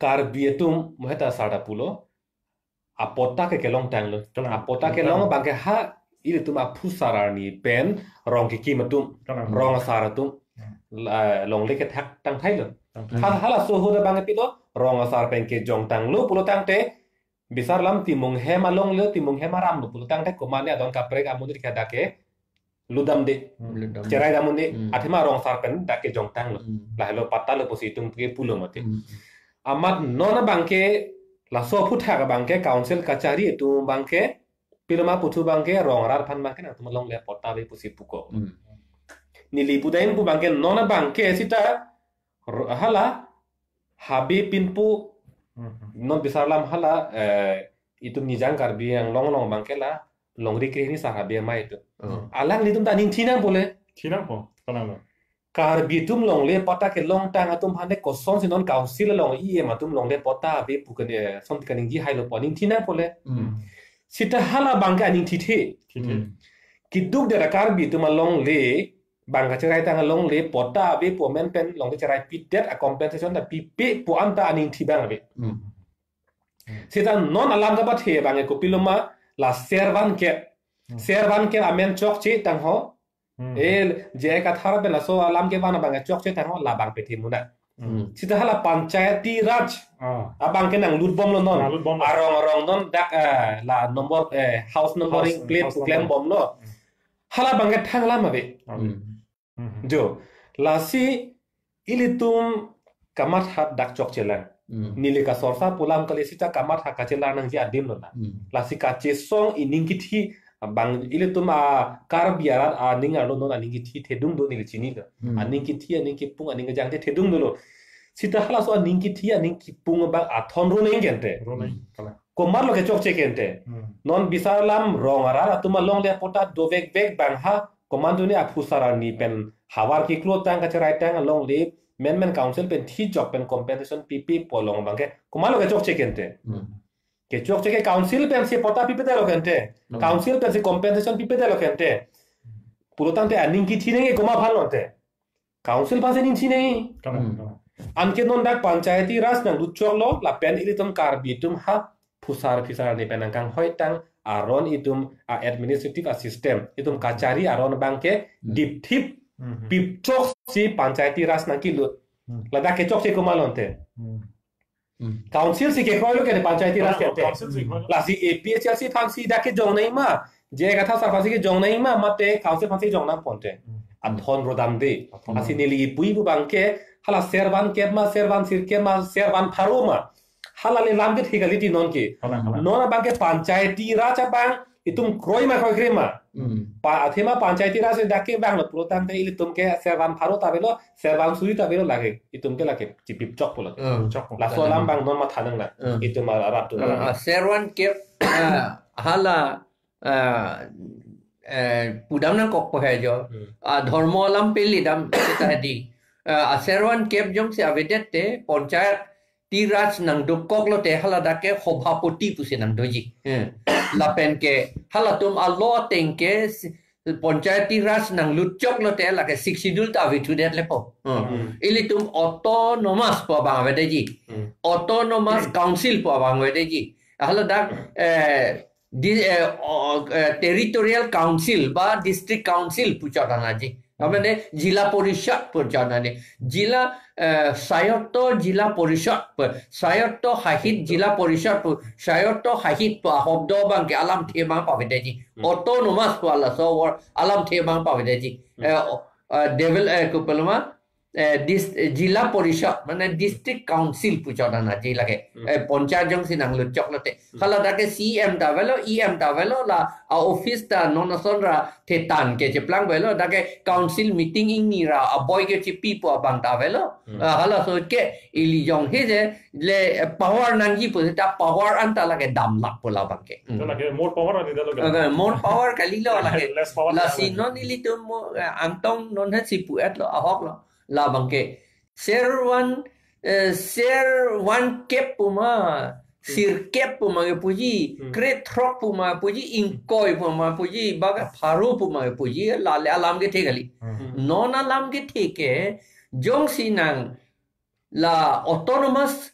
Karbi atum mo heta sarda pulo. Apatta ke kelongtanglo. Kalang. Apatta Kalang. kelong abang ke ha ilitum aphusar arni pen rong kekim atum. Kalang. Rong asar atum. Hmm. La, longle kethak tangthailo. Tangthai. Ha, halaso ahut abang ke pilo, rong asar pen kejongtanglo pulo tangte, bisar alam Timung hem alongle, Timung hem aramlo pulo tangte, komatne adon kaprek amonit ke dak ke ludamde. Hmm. Ludam. Cherai damde. Hmm. Athema rong asar pen dak kejongtanglo. Hmm. Lahelo patta lo pusi itum ke pulo mati. Hmm. Amat non abang ke laso aputhak abang ke council kachari atum abang ke pilo ma pu thu abang ke rong arat aphan abang ke nangtum alongle patta ave pusi puko. Hmm. Neli pudam pu abang ke non abang ke sita ro-, hala Habe Pinpo, Hmm. non bisar alam hala, eh, itum Nijang Karbi Anglong along abang ke la longri krehini sar Habe amei itum. Oh. Alanglitum ta aning thi nangpo le. Thi nangpo, kalang lo. Karbi atum longle patta kelongtang atum aphan te kosonsi non council along E M atum longle patta ave pu kene, eh, son kaningje hailo pu aning thi nangpo le. Hmm. Sita hala abang ke aning thithe. Thithe. Hmm. Keduk dera Karbi atum alongle, bang kacherai tang alongle, patta ave pu amen pen longle cherai pidet a compensation ta pipe pu anta aning thi abang ave. Hmm. Sita non alam kapathe abang ke kopilo ma la servan kep. Hmm. Servan kep amen chokche tangho. Hmm. Eh, J I Kathar pen laso alam kevan abang ke chokche tangho labang pethe muna. Hmm. Sita hala Panchayati Raj. Ah. Abang ke nanglutbomlo non. Nanglutbomlo. Arong arong non dak, eh, la number, eh, house numbering House, plate house pu number. Klembomlo. Hmm. Hala abang ke thang alam ave. Ah. Hmm. Hmm. Jo, lasi ilitum kamatha dak chokchelang. Hmm. Neli kasorsa pu alam kali sita kamatha kachelang nangji adim lo na. Hmm. Lasi kachesong ining kithi abang ilitum a Karbi arat aning arlo non aning kithi thedung do neli chinilo. Hmm. Aning kithi, aning kipung, aning kejang te thedung dolo. Sita halaso aning kithi, aning kipung abang athon ro neng kente. Ro neng, kalang. Komatlo kechokche kente. Hmm. Non bisar alam rong arat atum alongle patta dovekvek abang ha, komat tuni aphusar arni pen havar keklo tang kacherai tang alongle, menmen council pen thijok pen compensation pipe pu along abang ke, komatlo kechokche kente. Hmm. Kechokche ke council pensi patta pipedetlo kente. Hmm. Council pensi compensation pipedetlo kente. Pulo tangte aning kithi neng komat aphan lo te. Council aphansi aning thi neng. Kalang, Hmm. kalang. Anke non dak Panchayati Raj nanglut choklo, lapen ilitum Karbi atum ha phusar phisar arni pen nangkanghoi tang aron itum a administrative a system, itum kachari aron abang ke Hmm. dipthip Hmm. pipchoksi Panchayati Raj nangkelut. Hmm. Ladak kechokche komatlo te. Hmm. Hmm. Council si kekroilo kene Panchayati Raj Kalang, kente. Council si kekroilo. Lasi A P H L C aphansi dak kejong nangji ma, J I Kathar sar aphansi kejong nangji ma, mate council aphansi jong nangpo te. Hmm. Athon rodamde. Athon. Lasi neli pu pu abang ke, hala servan kep ma, servan sirkep ma, servan pharo ma. Hala le lam ke thik kali ti non ke. Kalang, kalang. Non abang ke Panchayati Raj abang itum kroi ma kroikre ma. Hmm. Pa athema Panchayati Raj dak ke abang lo pulo tangte ilitum ke servan pharo ta avelo, servan suri ta avelo lake. Itum ke lake chipipchok pulo. Hmm. Chok. Laso alam abang non matha nang na. Hmm. Itum arat atum. Ah, servan kep, ah, hala, ah, eh, pudam nangkokpo he jo. Hmm. Ah, dhormo alam peli dam seta hedi. Ah, a Servan kep jongsi avedet te, Panchayati Raj nangdokok lote haladak ke Sabhapati pusi nangdoji. Hmm. Lapen ke halatum a-law ateng ke si-, Panchayati Raj nanglut chok lote lake Sixth Schedule ta avethudet lepo. Hmm. Hmm. Ilitum autonomous pu abang avedetji. Hmm. Autonomous Council pu abang avedetji. Haladak, eh, di, eh, o, eh, Territorial Council ba District Council pu chot nangji. Mane Jila Porishad pu chot nangji. Jila, eh, Swayakta Jila Porishad pu, Swayakta Shahit Jila Porishad pu, Swayakta Shahit pu ahobdo abang ke alamthe abang pavedetji. Hmm. Autonomous pu laso word alamthe abang pavedetji. Hmm. Eh, o, eh, devil, eh, kopiloma, eh, dis-, eh, Jila Porishad, mane District Council pu chot nangji lake. Hmm. Eh, Panchayat jongsi nanglut chok lote. Hmm. Haladak ke C E M ta avelo, E M ta avelo, la a-office ta non ason ra thetan ke cheplang avelo, dak ke council meeting ingni ra aboi ke chipi pu abang ta avelo. Hmm. Ah, halaso ke ili jong he je le, eh, power nangji pu ta power anta lake damlap pu labang ke. Hmm. To lake more power ani dalo ke. Okay, more power kalilo lake. Less power lasi lalo. Non ilitum mo, eh, angtong non he si pu-et lo, ahok lo. Labang ke. Servan, eh, Servan kep puma, Hmm. sirkep puma ke puji, Hmm. krethrok puma puji, ingkoi puma puji, baga pharo puma ke puji, lale alam kethe kali. Hmm. Non alam kethe ke, jongsi nang la Autonomous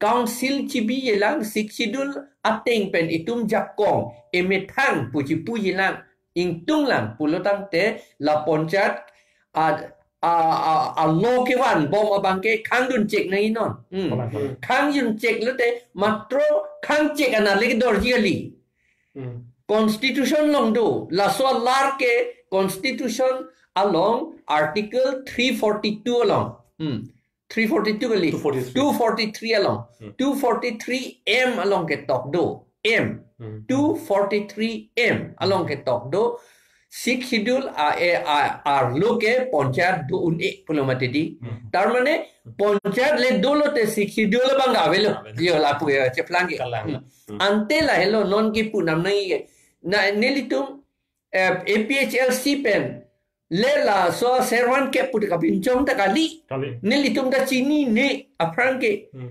Council chibijelang, Sixth Schedule ateng pen itum jakong emethang pu chipujelang, ingtunglang pulo tangte la Panchayat a, a, a, a-law kevan bom abang ke khangdun chek nangji non. Hmm. Kalang, kalang. Khangdun chek lote matro khang chek anat le kedorji kali. Hmm. Constitution along do, laso alar ke Constitution along Article three forty-two along. Hmm. Three forty-two kali. Two forty-three. Two forty-three along. Hmm. Two forty-three M along ketok do. M. Hmm. Two forty-three M along ketok do. Sixth Schedule a, e, a, arlo ke Panchayat do un-e pulo mati di. Hmm. Tar mane Panchayat le dolo te Sixth Schedule abang avelo. Avelo. Yo lapu ya cheplang ke. Kalang. Hmm. Hmm. Ante lahelo non kipu nam nangji ke. Na nelitum, eh, A P H L C pen le laso Servan kep pu kapinchong ta kali. Kali. Nelitum ta chinine aphrang ke. Hmm.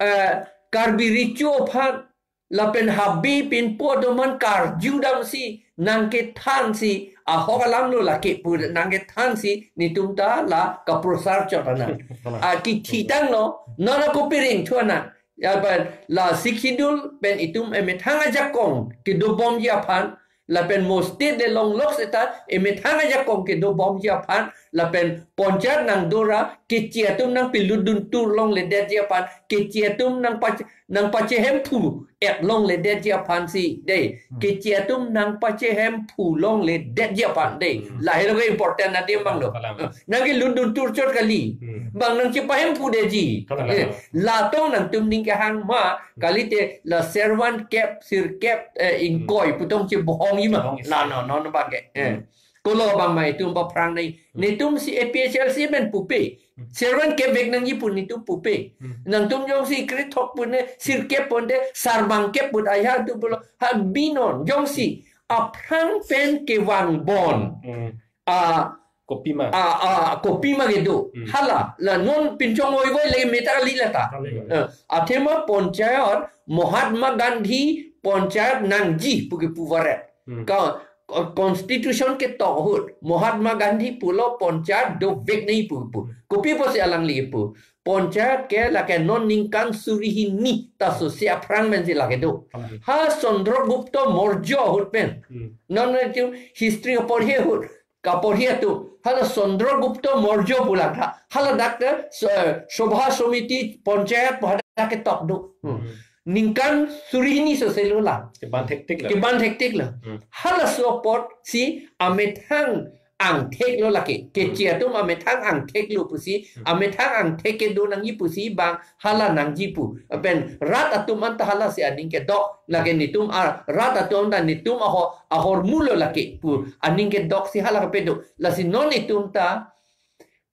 Eh, Karbi Recho aphan lapen Habe pinpo atum aphan karju damsi nangkethansi ahok alam lo lake pu nangkethansi netum ta la kaprosar chot nang. Kalang. Ah, kithitang lo, non ako piring thu nang. Ya, pen la Sixth Schedule pen itum emethang ajakong kedobomji aphan, lapen mo state le longlok seta emethang ajakong kedobomji aphan, lapen Panchayat nangdo ra keche atum nangpilutdun tur longledetji aphan, keche atum nangpach-, nangpachehemphu et longledetji aphansi dei. Hmm. Keche atum nangpachehemphu longledetji aphan dei. Hmm. Lahelo ke important adim abang lo. Kalang. Nangkelutdun tur chot kali. Hmm. Bang nangchepahemphu detji. Kalang, eh, kalang. Latum nangtum ning kehang ma, kalite la Servan kep, sirkep, eh, ingkoi, hmm, pu tong chebohongji ma. Bohongji. La non, non abang ke. Eh. Hmm. Kolo abang ma itum aphrang nai. Hmm. Netum si A P H L C pen pupe. Hmm. Servan kep vek nangji pu netum pupe. Hmm. Nangtum jongsi krethrok pune, sirkep ponte, sarbang kep put aya tu pulo. Ha bi non, jongsi aphrang pen kevang bon. Hmm. A, kopima. A, a, kopima kedo. Hmm. Hala, la non pinchong voivoi le meta kali lata. Kali, kali. Eh, athema Panchayat, Mahatma Gandhi Panchayat nangji pu kepu varet. Hmm. Ka, ko-, constitution ketok ahut, Mahatma Gandhi pulo Panchayat dovek nangji pu pu. Kopi pusi alangli pu. Panchayat ke lake non ningkan suri hini ta sose aphrang pensi lake do. Hmm. Ha Chandragupta Maurya ahut pen. Hmm. Non nelitum history kaporhi ahut. Kaporhi atum. Hala Chandragupta Maurya pu lata. Haladak te, so-, Sabha Samiti Panchayat pu hadak ketok do. Hmm. Hmm. Ningkan suri hini sose lo la. Keban thektik la. Keban thektik la. Hmm. Halaso apotsi amethang angthek lo lake. Keche, hmm, atum amethang angthek lo pusi, hmm, amethang angthek kedo nangji pusi bang hala nangji pu. Pen rat atum anta halasi aning kedok. Lake netum a, rat atum anta netum aho-, ahormu lo lake pu. Aning kedoksi hala kepedo. Lasi non itum ta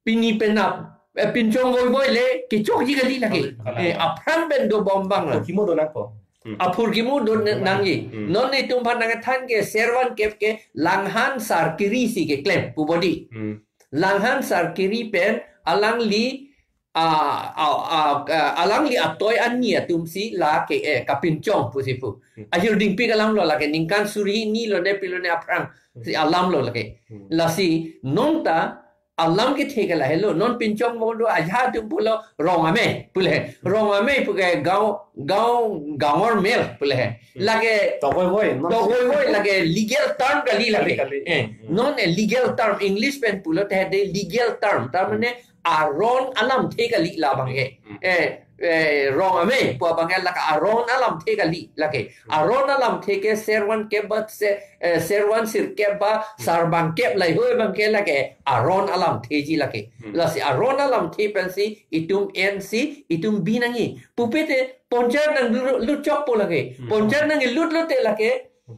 pini penap, eh, pinchong voivoi le kechokji kali lake. Kalang, kalang. Eh, aphrang pen dobom abang la. Kokimo do nangpo. Hmm. Aphurkimu do Hmm. nangji. Hmm. Non itum aphan nangthan ke Servan Kep ke Langhan Sarkiri si keklem pu bodi. Hmm. Langhan Sarkiri pen alangli, ah, ah, ah, ah, alangli atoi ani atum si lake, eh, kapinchong pusi pu. Hmm. Ahirdingpik alam lo lake ningkan suri hini lone pilone aphrang si Hmm. alam lo lake. Hmm. Lasi nonta alam kethe ke lahelo, non pinchong bong do ajat atum pulo Rong Amei pule. Rong Amei puke gaon, gaon, gaonbura mel pule. Hmm. Lake Tokoi voi, non tokoi voi lake legal term kali lake. Kali, kali. Eh, Hmm. non a legal term, English pen pulote legal term. Tar mane aron alamthe kali labang ke. Hmm. Eh, eh, Rong Amei pu abang ke lake aron alamthe kali lake. Aron alamthe ke Servan Kep ba se, eh, Servan Sirkep ba, Hmm. Sarbang Kep lahei abang ke lake aron alamtheji lake. Hmm. Lasi aron alamthe pensi itum ensi itum bi nangji. Pupe te ponchayat nang lu-, lutchok po lake. Hmm. Ponchayat nanglut lote lake,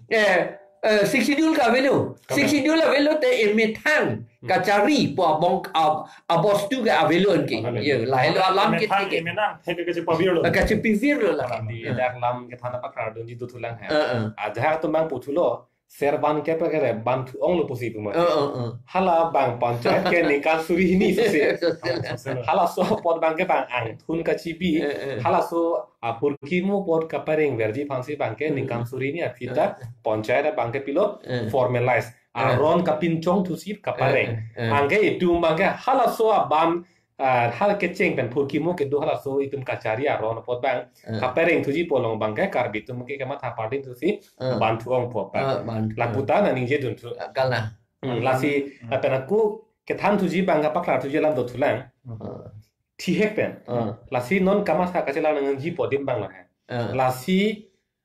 eh, eh, Sixth Schedule ke avelo. Kami. Sixth Schedule avelo te emethang Hmm. kachari pu abong ab-, abostu ke avelo anke. Avelo. Ye, lahelo alam Emethang, kethe ke. Emethang, thek ke chepavir lo. Kachepivirlo lake. Di Hmm. dak lam kethan apa kardun di tuthulang hai. Eh, eh. Ajahak atum abang puthulo, Servan Kep ke banthu ong lo pusi pu mati. Eh, eh, eh. Hala bang ponchayat ke ningkan suri hini pusi. Sosel. Halaso apot abang ke bang angthun kachibi. Eh, eh. Halaso aphurkimu apot kapareng verji aphansi abang ke Hmm. ningkan suri hini aphi ta Eh, eh. ponchayat abang ke pilo Eh. formalize. Eh. Aron kapinchong thusi kapareng. Eh, eh, eh. Anke itum abang ke halaso abang ah, hal kecheng pen phurkimu kedo halaso itum kachari aron apot abang, Eh. kapareng thuji pu along abang ke Karbi atum ke kematha pardin thusi, Eh. banthu ong pu abang. Eh, banthu. Lapu ta nangningjedun thu. Eh, kala. Hmm, lasi, Hmm. lapen ako kethan thuji abang kapaklar thuji alam dothulang. Eh. Thihek pen. Eh. Lasi non kamatha kachelang nangji pu adim abang lo hai. Eh. Lasi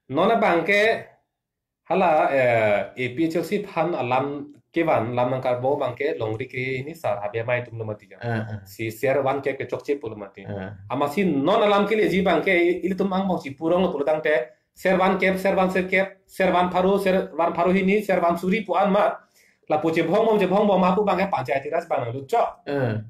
non abang ke hala, eh, A P H L C aphan alam kevan, lam nangkarbo abang ke longri ke hini sar Habe Amei atum lo mati jam. Ah, ah. Si Servan Kep ke chokche pulo mati. Ah. Amatsi non alam keleji abang ke ilitum angbong si purong lo pulo tangte Servan Kep, Servan Sirkep, Servan Pharo, Servan Pharo hini, Servan suri pu an ma. Lapu chebhong bom, chebhong bom ma pu abang ke Panchayati Raj abang lo chok. Ah.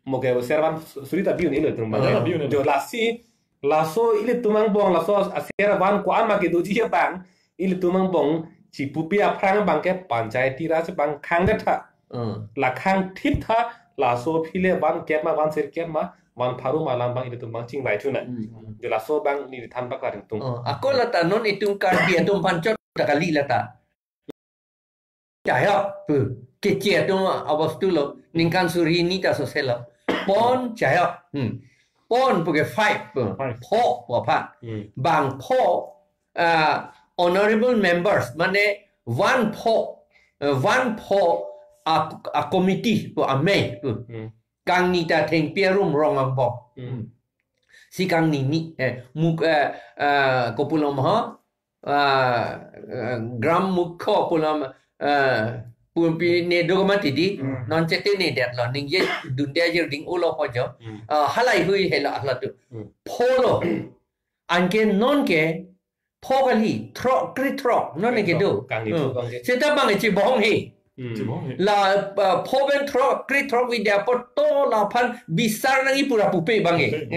Mo ke Servan suri ta bi un-e lo itum abang. Ah. Bi un-e lo. Jo lasi, laso ilitum angbong laso Servan ko-an ma kedoji abang, ilitum angbong chipupi aphrang abang ke Panchayati Raj abang khang det tha. Hmm. La khang thip tha, laso aphi le Van Kep ma, Van Sirkep ma, Van Pharo ma alam abang ilitum abang chingvai thu nang. Hmm, hmm. Jo laso abang neli than bak karing tung. Oh, ako lata non itum Karbi atum aphan chot ta kali lata. Chayok pu. Keche atum abostu lo, ningkan suri hini ta sose lo. Pon chayok. Hmm. Pon pu ke five pu. Five. Pho pu aphan. Hmm. Bang pho, ah, honorable members, mane van pho, eh, van pho a, a committee pu amei pu. Hmm. Kangni ta thengpi arum rong angbong. Hmm. Si kangni ni, eh, muk, eh, eh, kopulom ho, ah, eh, gram mukho pulam, eh, pumpi ne do mati di, Hmm. non chete ne det lo, ningje dunde ajir ding ulo ho jo. Hmm. Ah, halai hui hela hala tu. Hmm. Pho lo. Anke non ke, pho kali, throk, kri throk, non Kri ke throk, do. Kangni Hmm. throk kangke. Seta bang chibong he. Hmm. Chibong he. La, ah, pho pen throk, kri throk video apot to laphan bisar nangji pura pupe bang he. Pupe.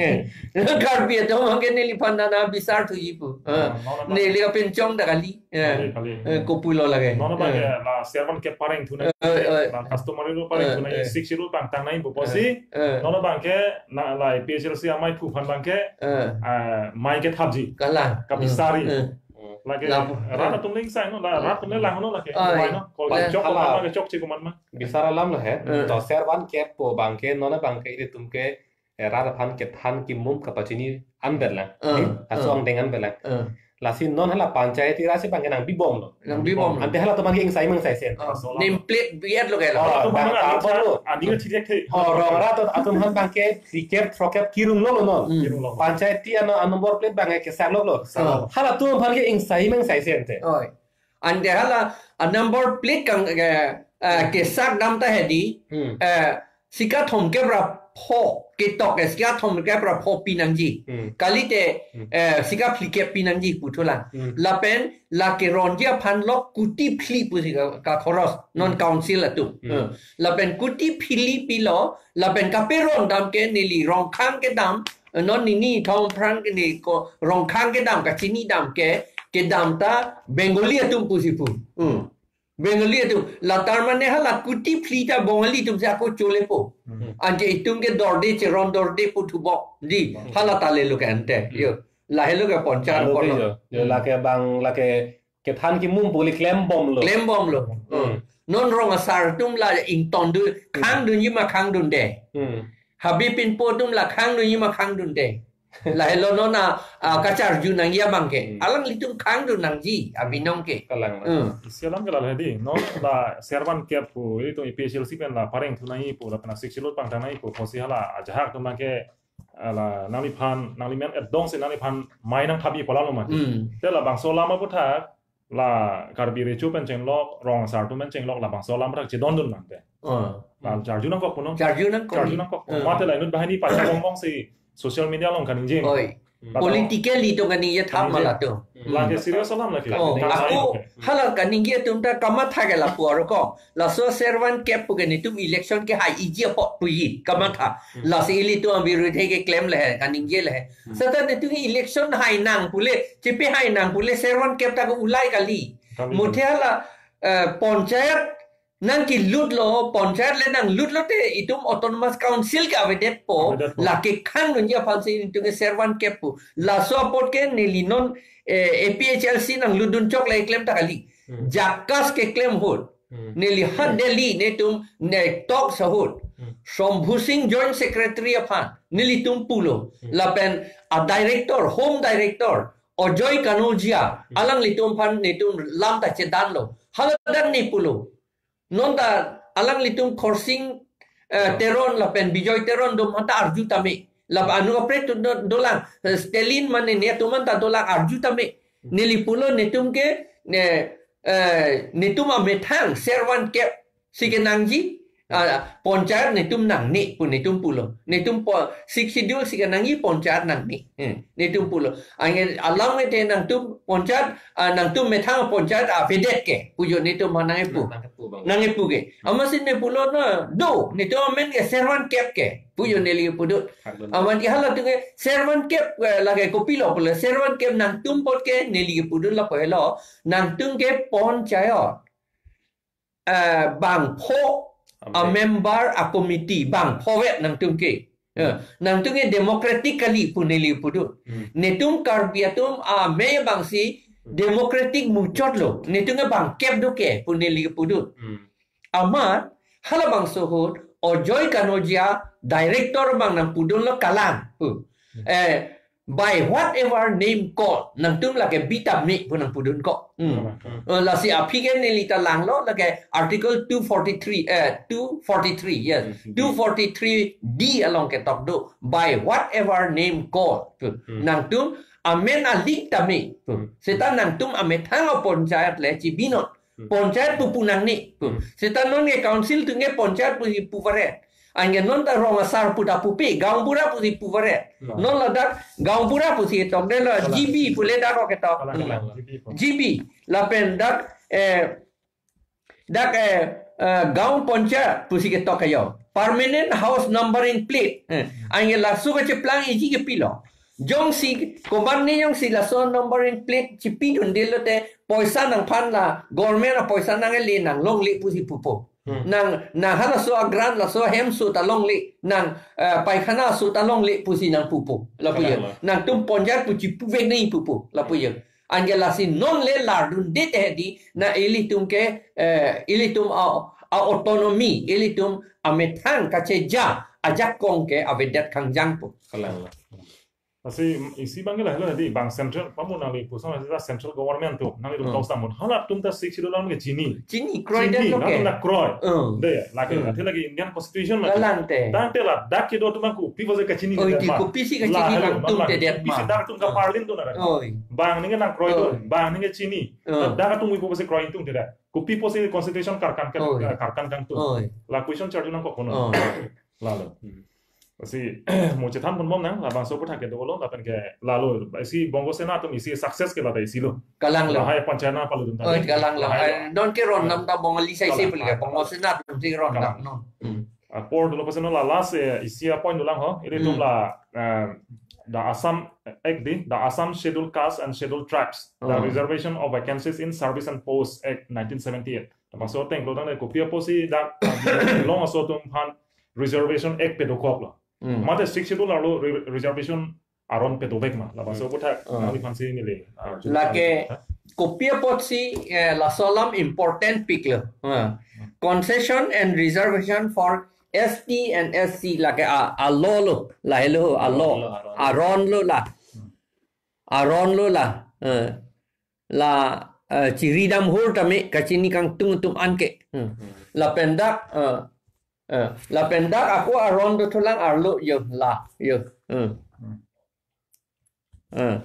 Eh. Karbi atum bang ke neliphan nana bisar thuji pu. Ah, Ah, non abang neli kapinchong ta kali. Eh. Kali, kali. Eh, kopulo lage. Non abang Eh. ke la Servan Kep pareng thu nang. Eh, eh. La customary law pareng Eh, thu nang, eh. Sixth Schedule pangtang nang pu pusi. Eh. Non abang ke na la A P H L C amei thu aphan bang ke, Eh. ah, mei kethapji. Kalang. Kapisari. Eh. Lake, Lapu. rat atum le ingsai no, la, rat atum le lang no lake. Ai. Wai no, kol Pas chok hala. Koman ma, chokche koman ma. Bisar alam lo he. Eh. To Servan Kep pu bang ke, non abang ke ilitum ke, eh, rat aphan kethan kimum kapachini an ber lang. Eh, Di, eh. asong deng an ber lang. Eh. Lasi non hala Panchayati Raj si bang ke nangbi bom lo. Nangbi bom lo. Ante halatum abang ke ingsai mang sai sen. Eh, Solar. Name plate bi-et lo ke lo. Oh, Atum bang abang ta bom lo. Aning thijek the. Oh, rong rat atum aphan bang ke phlikep, throkep kirung lo lo non. Hmm. Kirung lo. Panchayati ano, a number plate bang ke kesak lo lo. Oh. Halatum aphan ke ingsai mang sai sen te. Oi. Ante hala, a number plate kang, eh, eh, kesak dam ta hedi, Hmm. eh, sika thomkep ra pho, ketok ke sika thomkep ra pho pi nangji. Hmm. Kalite, Hmm. eh, sika phlikep pi nangji pu thulang. Hmm. Lapen, la keronji aphan lo kuti phli pusi ka, ka khoros, non Hmm. council atum. Hmm. Eh, lapen kuti phli pilo, lapen kaperon dam ke neli rongkhang kedam, Non nini thom phrang ke ni ko Rongkhang kedam, kachini dam ke, kedam ta Bengali atum pusi pu. Hmm. Bengali atum. La tar mane hala kuti phli ta Bengali atum si ako cholepo. Hmm. Anke itum ke dorde cheron dorde pu thubok. Di, hmm, hala ta lelo ke ante. Hmm. Yo. Lahelo ke ponchar Alo ke kono. yo, yo, Hmm. lake bang, lake kethan kimum puli klembomlo. Klembomlo. Hmm. Hmm. Non rong asar atum la ingtongdun, Hmm. khangdunji ma khangdunde. Hmm. Habipinpo atum la khangdunji ma khangdunde. Lahelo non a, a, kacharju nangji abang ke. Hmm. Alanglitum khangdun nangji, abinong ke. Kalang. Hmm. Isi alam ke lahelo di, non la servan kep pu, itum A P H L C pen la pareng thu nangji pu, lapen a-Sixth Schedule pangthang nangji pu, pusi hala ajahak atum abang ke, ala nangliphan, nanglimen edong si nangliphan mai nangthabi pu alam lo ma. Hmm. Te labangso alam aphuthak, la Karbi Recho pen chenglok, rong asar atum pen chenglok, labangso alam aphuthak chedondun mante. Oh. La charju nangkok puno. Charju nangkok. Charju nangkok. Hmm. Mate la inut banghini pachabongbong si social media along kaningje. Oi. Hmm. Politically to kaningje thap Kaningje. mala to. Hmm. Lake serious alam lake. Oh, Kaningje. ako hala kaningje atum ta kamatha ke lapu aro ko. Laso servan kep pu ke netum election kehai iji apot puji kamatha. Hmm. Lasi ilitum abirudhe keklem le he, kaningje le he. Hmm. Seta netum election hai nang pule, chepi hai nang pule, servan kep ta ke ulai kali. Kali, Muthe kali. hala, eh, ponchayat nangkelutlo, ponchayat le nanglutlo te itum autonomous council ke avedetpo, Avedetpo. lake khangdunji aphan si netum ke servan kep pu. Laso apot ke neli non, eh, A P H L C nanglutdun chok le klem ta kali. Hmm. JACAS keklem ahut. Hmm. Neli ha Delhi netum ne talks ahut. Hmm. Shambhu Singh Joint Secretary aphan nelitum pulo. Hmm. Lapen a-director, Home Director, Ajoy Kanodia, Hmm. alanglitum aphan netum lam ta chedanlo. Haladak ne pulo. Non ta alanglitum Khorsing, eh, Teron lapen Bijoy Teron atum aphan ta arju tame. Lap anu apre tu do-, dolang, eh, Stalin mane netum aphan ta dolang arju tame. Neli pulo netum ke, ne, eh, netum amethang servan kep si kenangji, ah, ponchayat netum nangne pu netum pulo. Netum po, Sixth Schedule si kenangji ponchayat nangne. Hmm, netum pulo. Ange alam ke te nangtum ponchayat, ah, nangtum methang ponchayat avedet ke. Pujo netum aphan nangkepu. Nangkepu bang. Nangkepu ke. Amatsi ne pulo na, do, netum amen ke servan kep ke. Pujo neli pudut. Hak dun. Amat ke halatum ke servan kep, eh, lake kopilo pule. Servan kep nangtum apot ke neli pudut lapu helo. Nangtum ke ponchayat, eh, bangpho Amen. a-member a-committee bangpho vet nangtum ke. Eh, Hmm. nangtum ke democratic kali pu neli pudut. Hmm. Netum Karbi atum amei abang si Hmm. democratic muchotlo. Netum ke bangkep do ke pu neli pudut. Hmm. Amat halabangso ahut Ajoy Kanodia director abang nangpudunlo kalang. Hmm. Hmm. Eh, by whatever name called, nangtum lake bi tame pu nangpudun ko. Hmm. Hmm. Eh, lasi aphi ke neli ta langlo lake Article two forty-three, eh, two forty-three, yes. Hmm. Two forty-three D along ketok do. By whatever name called. Hmm. Hmm. Nangtum amen a-link tame. Hmm. Hmm. Seta nangtum amethang a-ponchayat le chibinon. Hmm. Ponchayat pu pu nangne. Hmm. Seta non ke council atum ke ponchayat pusi puvaret. Anke non ta rong asar pu ta pupe, gaonbura pusi puvaret. Hmm. Non ladak gaonbura pusi tokdetlo, Kalang. G B pule dak ko ketok. Kalang, Hmm. kalang, G B pu. G B. Lapen dak, eh, dak, eh, eh, gaon ponchayat pusi ketok kayo. Permanent house numbering plate. Eh, Hmm. anke laso kacheplang iji ke pilo. Jongsi, komatne jongsi laso numbering plate chipidunde lote poisa nangphan la, government apoisa nangkele nanglongle pusi pupo. Hmm. Nang, nang halaso a-grant laso ahemso ta longle, nang, eh, paikhana so ta longle pusi nangpupo. Lapu ye. Kalang, kalang. Nangtum ponchayat pu chipuvek nangji pupo. Lapu ye. Anke lasi non le lardunde te di, na ilitum ke, eh, ilitum a, a-autonomy, ilitum amethang kacheja ajakong ke avedet kangjang pu. Kalang, kalang. Lasi isi abang ke lahelo di, bang central, pamu nangli pusong lasi ta central government atum, nangli atum Hmm. taustamon. Halatum ta Sixth Schedule alam ke chini. Chini, kroidetlo ke. Latum ta kroi. Hmm. De, lagi, Hmm. athe lagi Indian Constitution ma. Kalang te. Tangte ladak kedo atum ke kopi pusi kachini Oh, dedet di ma. kopi si kachini Lahelo, nangtum non lagi. tedet Kopi si ma. dak atum ke Hmm. parlin atum na. Oi. Bang ningke nangkroi atum, Oi. bang ningke chini. Hmm. Dak atum kopi pusi kroi atum tedet. Kopi pusi Constitution karkan ke, Oi. karkan kangtung. Oi. La question charju nangkok kono. Oh. Lalo. Hmm. Lasi, mo chethan ponbom nang, labangso aphuthak ke dolo, lapen ke lalo, isi Bongo Sena atum isi success ke lata isi lo. Kalang lo. Lahai ponchayat nangpalutdun ta. Oh, kalang lo. Lahai Ai, lo. non ke ron Kalang. nam ta Bongali sai Kalang. sai pul ke, Bongo Sena atum si ron Kalang. nam non. Hmm. Apor dolo pasen lo la last, eh, isi a-point dolang ho, ilitum Hmm. la, eh, the Assam Act, the, the Assam Scheduled Caste and Scheduled Tribes, the Oh. Reservation of Vacancies in Service and Post Act nineteen seventy-eight. Laso ateng klotangte kopi apotsi dak, uh, Inglong aso atum aphan Reservation Act pedokoklo. Hmm. Mate Sixth Schedule arlo re-, reservation aron pedovek ma. Laso Hmm. aputhak Ah. nangliphansi neli, uh, Lake kopi apotsi, eh, laso alam important piklo. Ah. Concession and reservation for S T and S C lake a, a law lo, lahelo a law. Law, law, aron. Aron lo la. Hmm. Aron lo la. Eh, la, eh, chiri dam hur tame kachini kangtung atum anke. Hmm. Hmm. Lapen dak, eh, eh, lapen dak ako aron dothulang arlo yo la yo. Hmm. Hmm. Eh.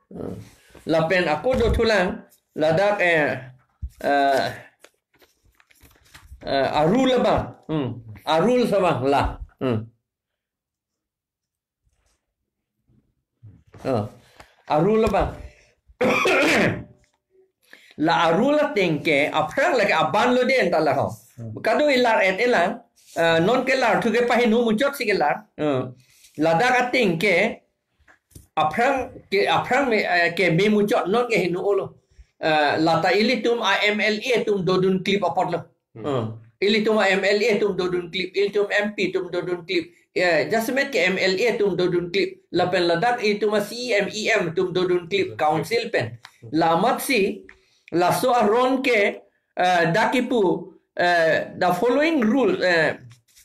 Hmm. Lapen ako dothulang ladak, eh, eh, eh, a rule abang. Hmm. A rule abang la. Hmm. Oh. A rule abang. La a rule ateng ke aphrang lake aban lo den ta la ho. Hmm. Kado ilar et elang, eh, non ke lar thu ke pahinu muchot si ke lar. Hmm. Ladak ateng ke aphrang ke aphrang me, eh, ke me muchot non ke hinu olo. Eh, lata ilitum a M L A atum dodun klip apotlo. Hmm. Hmm. Ilitum a M L A atum dodun klip, ilitum M P atum dodun klip. Ya, jasemet ke M L A atum dodun klip. Lapen ladak ilitum a C E M, E M atum dodun klip, council pen. Hmm. Lamatsi, laso aron ke, eh, dak kipu, eh, the following rule, eh,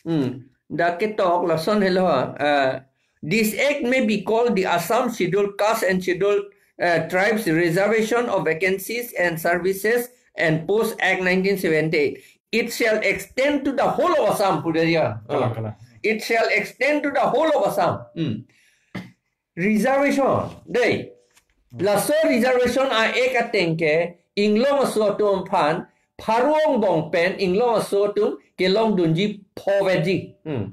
hmm, dak ketok lason helo, eh, this act may be called the Assam Scheduled Caste and Scheduled, eh, Tribes Reservation of Vacancies and Services and Post Act nineteen seventy-eight. It shall extend to the whole of Assam, pu dia. Kalang, kalang. It shall extend to the whole of Assam. Hmm. Reservation, dei. Laso reservation a-act ateng ke, Inglong aso atum aphan, pharo angbong pen, Inglong aso atum kelongdunji pho veji. Hmm.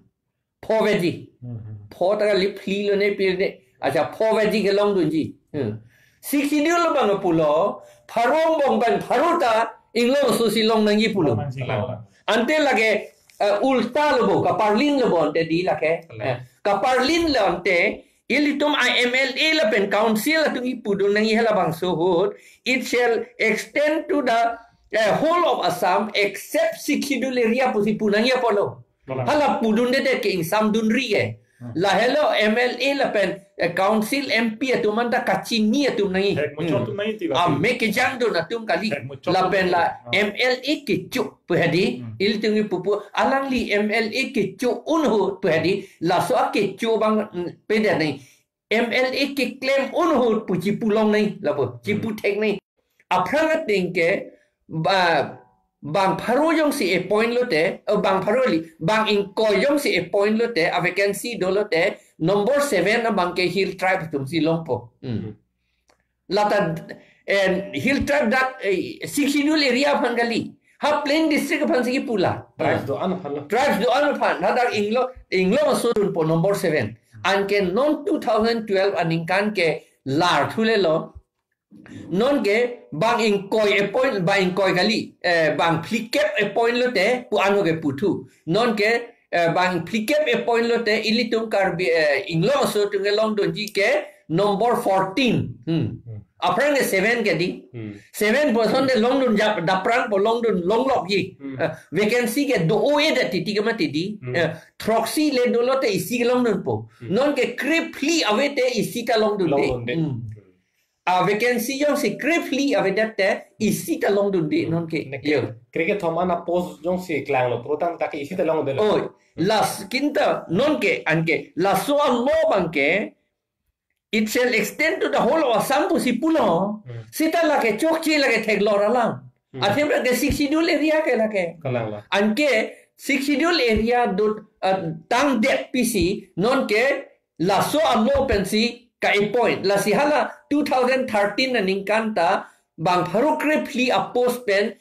Pho veji. Hmm. Pho ta kali phli lo ne pir ne. Acha pho veji kelongdunji. Hmm. Sixth Schedule abang pulo, pharo angbong pen pharo ta Inglong aso si long nangji pulo. Long nangji pulo. Ante lake, eh, ulta lo bo, kaparlin lo bo ante di lake. Kalang. Eh, kaparlin lo ante, ilitum a M L A lapen council atum kipudun nangji halabangso ahut, it shall extend to the, eh, whole of Assam except Sixth Schedule area pusi pu nangji apotlo. Kalang. Hala pudundedet ke ingsamdunri ke. Hmm. Lahelo M L A lapen, eh, council M P atum anta kachini atum nangji. Hek muchot atum nangji ti la. Ame kejangdun atum kali. Hek muchot atum nangji. Lapen la M L A kecho pu hedi. Hmm. Ilitum kipu pu alangli M L A kecho un ahut pu hedi. Laso akecho abang, mm, pedet nangji. M L A keklem un ahut pu chipulong nangji. Lapu, hmm, chiputhek nangji. Aphrang ateng ke, ba, bang pharo jongsi appoint lote, eh, bang pharo li, bang ingkoi jongsi appoint lote, a vacancy dolote, number seven abang ke Hill Tribe atum si longpo. Hmm. Hmm. Lata, eh, Hill Tribe dak, eh, Sixth Schedule area aphan kali. Ha plain district aphan si kipu la. Tribes do-an aphan lo. Tribes do-an aphan. Hadak Inglong, Inglong aso dunpo number seven. Anke non two thousand twelve aningkan ke lar thulelo. Non ke bang ingkoi appoint, bang ingkoi kali, eh, bang phlikep appoint lote, pu ano ke puthu. Non ke, eh, bang phlikep appoint lote, ilitum Karbi, eh, Inglong aso atum kelongdunji ke number fourteen. Hmm. Hmm. Aphrang ke seven ke di. Hmm. Seven person de longdun jap, daprang po longdun longlokji. Hmm. Eh, vacancy ke do-o-edet titi ke mati di. Hmm. Eh, throksi le dolote isi kelongdunpo. Hmm. Non ke krephli avete isi ta longdunde. Longdunde. Hmm. A vacancy jongsi krephli avedet te isi ta longdunde non ke. Neke, yo. Krekethom an a post jongsi klanglo, purutang ta ke isi ta longdunde lo. Oi, las kinta non ke, anke, laso a law abang ke, it shall extend to the whole of Assam pusi pulo. Hmm. Seta lake chokche lake theklong alam. Hmm. Athema ke Sixth Schedule area ke lake. Kalang la. Anke Sixth Schedule area dot, uh, tangdet pisi non ke laso a law pensi ka-appoint. Lasi hala two thousand thirteen aningkan ta bang pharo krephli a post pen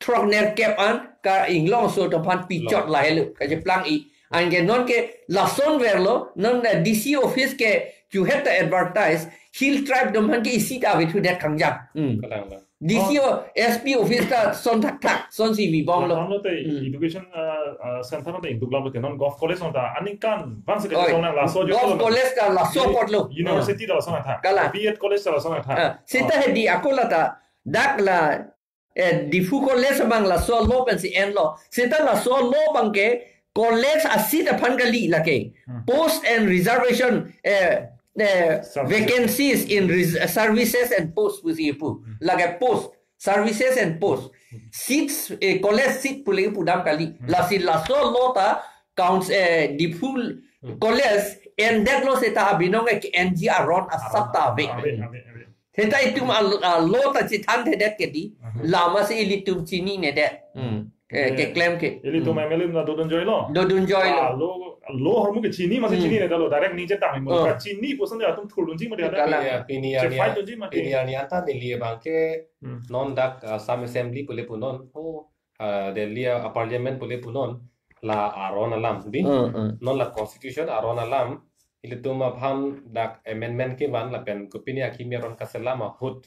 throknerkep an ka Inglong aso atum aphan pichot. Lo. Lahelo kacheplang-i. Anke non ke lason verlo, non na D C office ke chuhet ta advertise, Hill Tribe atum aphan ke isi ta avethudet kangjang. Hmm. Kalang lang. D C o, S P office ta son thakthak, sonsi vibomlo. Lason lo te Hmm. education, uh, uh, center lo te induk lam lo te non golf college lo ta aningkan vang se Oi, kachesong nang laso jo golf lo. college ta laso apotlo. University ta laso nang tha. Kalang. B Ed college ta laso nang tha. Ah, seta Oh. hedi ako la ta, dak la, eh, Diphu College abang laso law pensi enlo. Seta laso law abang ke college a-seat aphan kali lake. Hmm. Post and reservation, eh, eh, Services. vacancies in res-, services and post pusi pu. Hmm. Lake post, services and post. Seats, eh, college seat pu lake pudam kali. Hmm. Lasi laso law ta council, eh, Diphu Hmm. College endetlo seta abinong ke N G aron asap ta ave. Ave, ave, ave. Seta itum a, a law ta chethanthedet ke di. Aha. Lama si ilitum chininedet. Hmm. Eh, Iya. keklem ke. Ilitum Hmm. M L A na dodun joilo. Dodun joilo. Ah, law, law ahormu ke chini masi Hmm. chininedet lo. Direct ningje tang mo. Oh. Ka chini puson de atum thurdunji mati ada. Kalang. Ya, pini Che arni, fight dunji mati. pini arni anta neli abang ke Hmm. non dak, ah, Assam Assembly pule punon. Oh, ah, Delhi, ah, Parliament pule punon. La aron alam, di? Hmm, hmm. Non la constitution aron alam, ilitum aphan dak amendment kevan lapen kopine akimi aron kaselam ahut.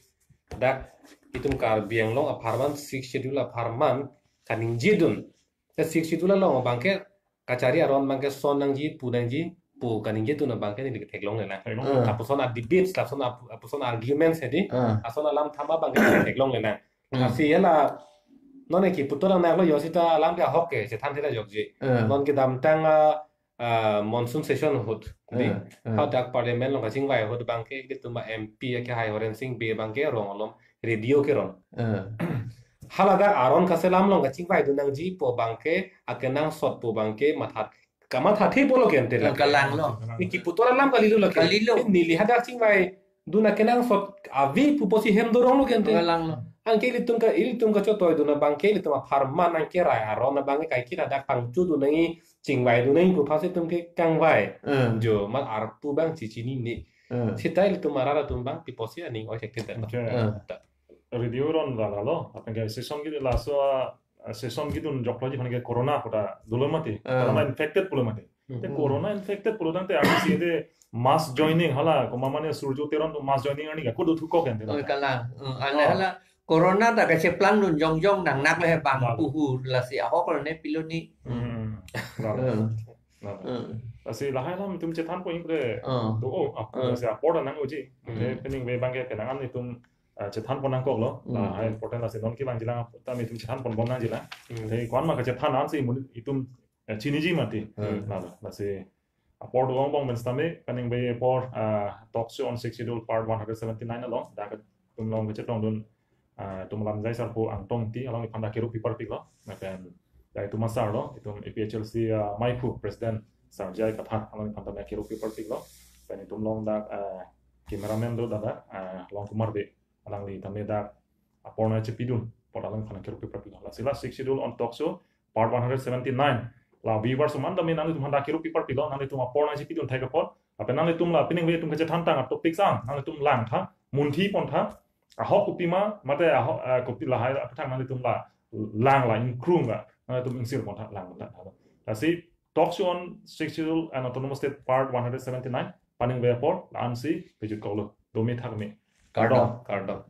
Dak itum Karbi Anglong apharman, Sixth Schedule apharman kaningjedun. Te Sixth Schedule along abang ke kachari aron abang ke son nangji, pu nangji, pu kaningjedun abang ke neli theklongle nang. Theklong. Hmm. Lapuson a-debates, lapuson ap-, lapuson arguments hedi. Hmm. Lason alam thama abang ke theklongle nang. Hmm. Lasi hala, non ke puthot nang lo jo seta alam ke ahok ke, chethan thela jokji. Hmm. Non kedamtang, ah, ah, monsoon session ahut, di. Hmm, hmm. Hadak parliament along kachingvai ahut abang ke, ilitum a-M P ke Hai Horensing Bey abang ke rong alom radio keron. Hmm. Hala dak aron kaselam along kachingvaidun nangji pu abang ke, akenangsot pu abang ke mathat, kamathathe pulo ke ante la. Kalanglo. Neli puthot alam kalilo la ke. Kalilo. Neli hadak chingvai dun akenangsot ave pu pusi hem doronglo ke ante. Kalanglo. Anke ilitum ka, ilitum kachetoidun abang ke, ilitum apharman anke rai aron abang ke kaiketa dak pangchudun nangji, chingvaidun nangji pu aphansi itum ke kangvai. Hmm. Jo, mat arpu abang chechinine. Hmm. Seta ilitum arat atum abang pi pusi aning oi thekthe. Okay. Hmm. Ta. Radio ron la la lo, apeng ke session ke laso, ah, session kedun jokloji aphan ke corona puta dolo mati. Hmm. Corona infected pulo mati. Te Hmm. corona infected pulo tangte arni si de mass joining hala, komat mane Surjo Teron atum mass joining arni ka, kodo thukok ente Oh, ta. kalang. Hmm, ane Oh. hala corona ta kacheplang dun jongjong nang nak le bang Lalu. puhu lasi ahok ne piloni. Hmm. Lalu. Hmm. Lalu. Hmm. Lasi lahai alam itum chethanpo ingkre. Hmm. Do, oh, ap-, Hmm. lasi apor nang uji. Hmm. Te peningve abang ke penang an itum, ah, chethanpo nangkoklo. Hmm. Lahai important lasi non kevangjilang ta itum chethanponbom nangjilang. Hmm. Te ko-an ma kachethan ansi mun itum eh, chiniji mati. Hmm. Lalu, lasi apor do-ong bong men sitame, peningve apor, ah, talk show on Sixth Schedule part one hundred seventy-nine along, dak itum along kachetongdun, ah, itum Lamjai Sarpo Angtong Engti, alangliphan dak kerup paparpiklo, lapen dak itum asar lo, itum A P H L C, ah, maiphu, President Sir J I Kathar, alangliphan tame kerup paparpiklo, lapen itum along dak, ah, cameraman do dak, ah, Long Kumar Bey, alangli tame dak apor nangchepidun apot alangliphan kerup paparpiklo. Lasi la Sixth Schedule on talk show part one hundred seventy-nine. La viewers atum an tame nanglitum aphan dak kerup paparpiklo, nanglitum apor nangchepidun thek apot. Lapen nanglitum la peningve itum kachethantang a-topic sang, nanglitum langtha, munthipon tha, ahok kopima, mate ahok, eh, kopi lahai aphuthak nanglitum la lang la ingkrung la, nanglitum ingsirpon tha, langpon tha. Lasi talk show on Sixth Schedule and Autonomous State part one hundred seventy-nine, peningve apor, la-ansi, pejut koklo, dome thakme. Kardom, kardom.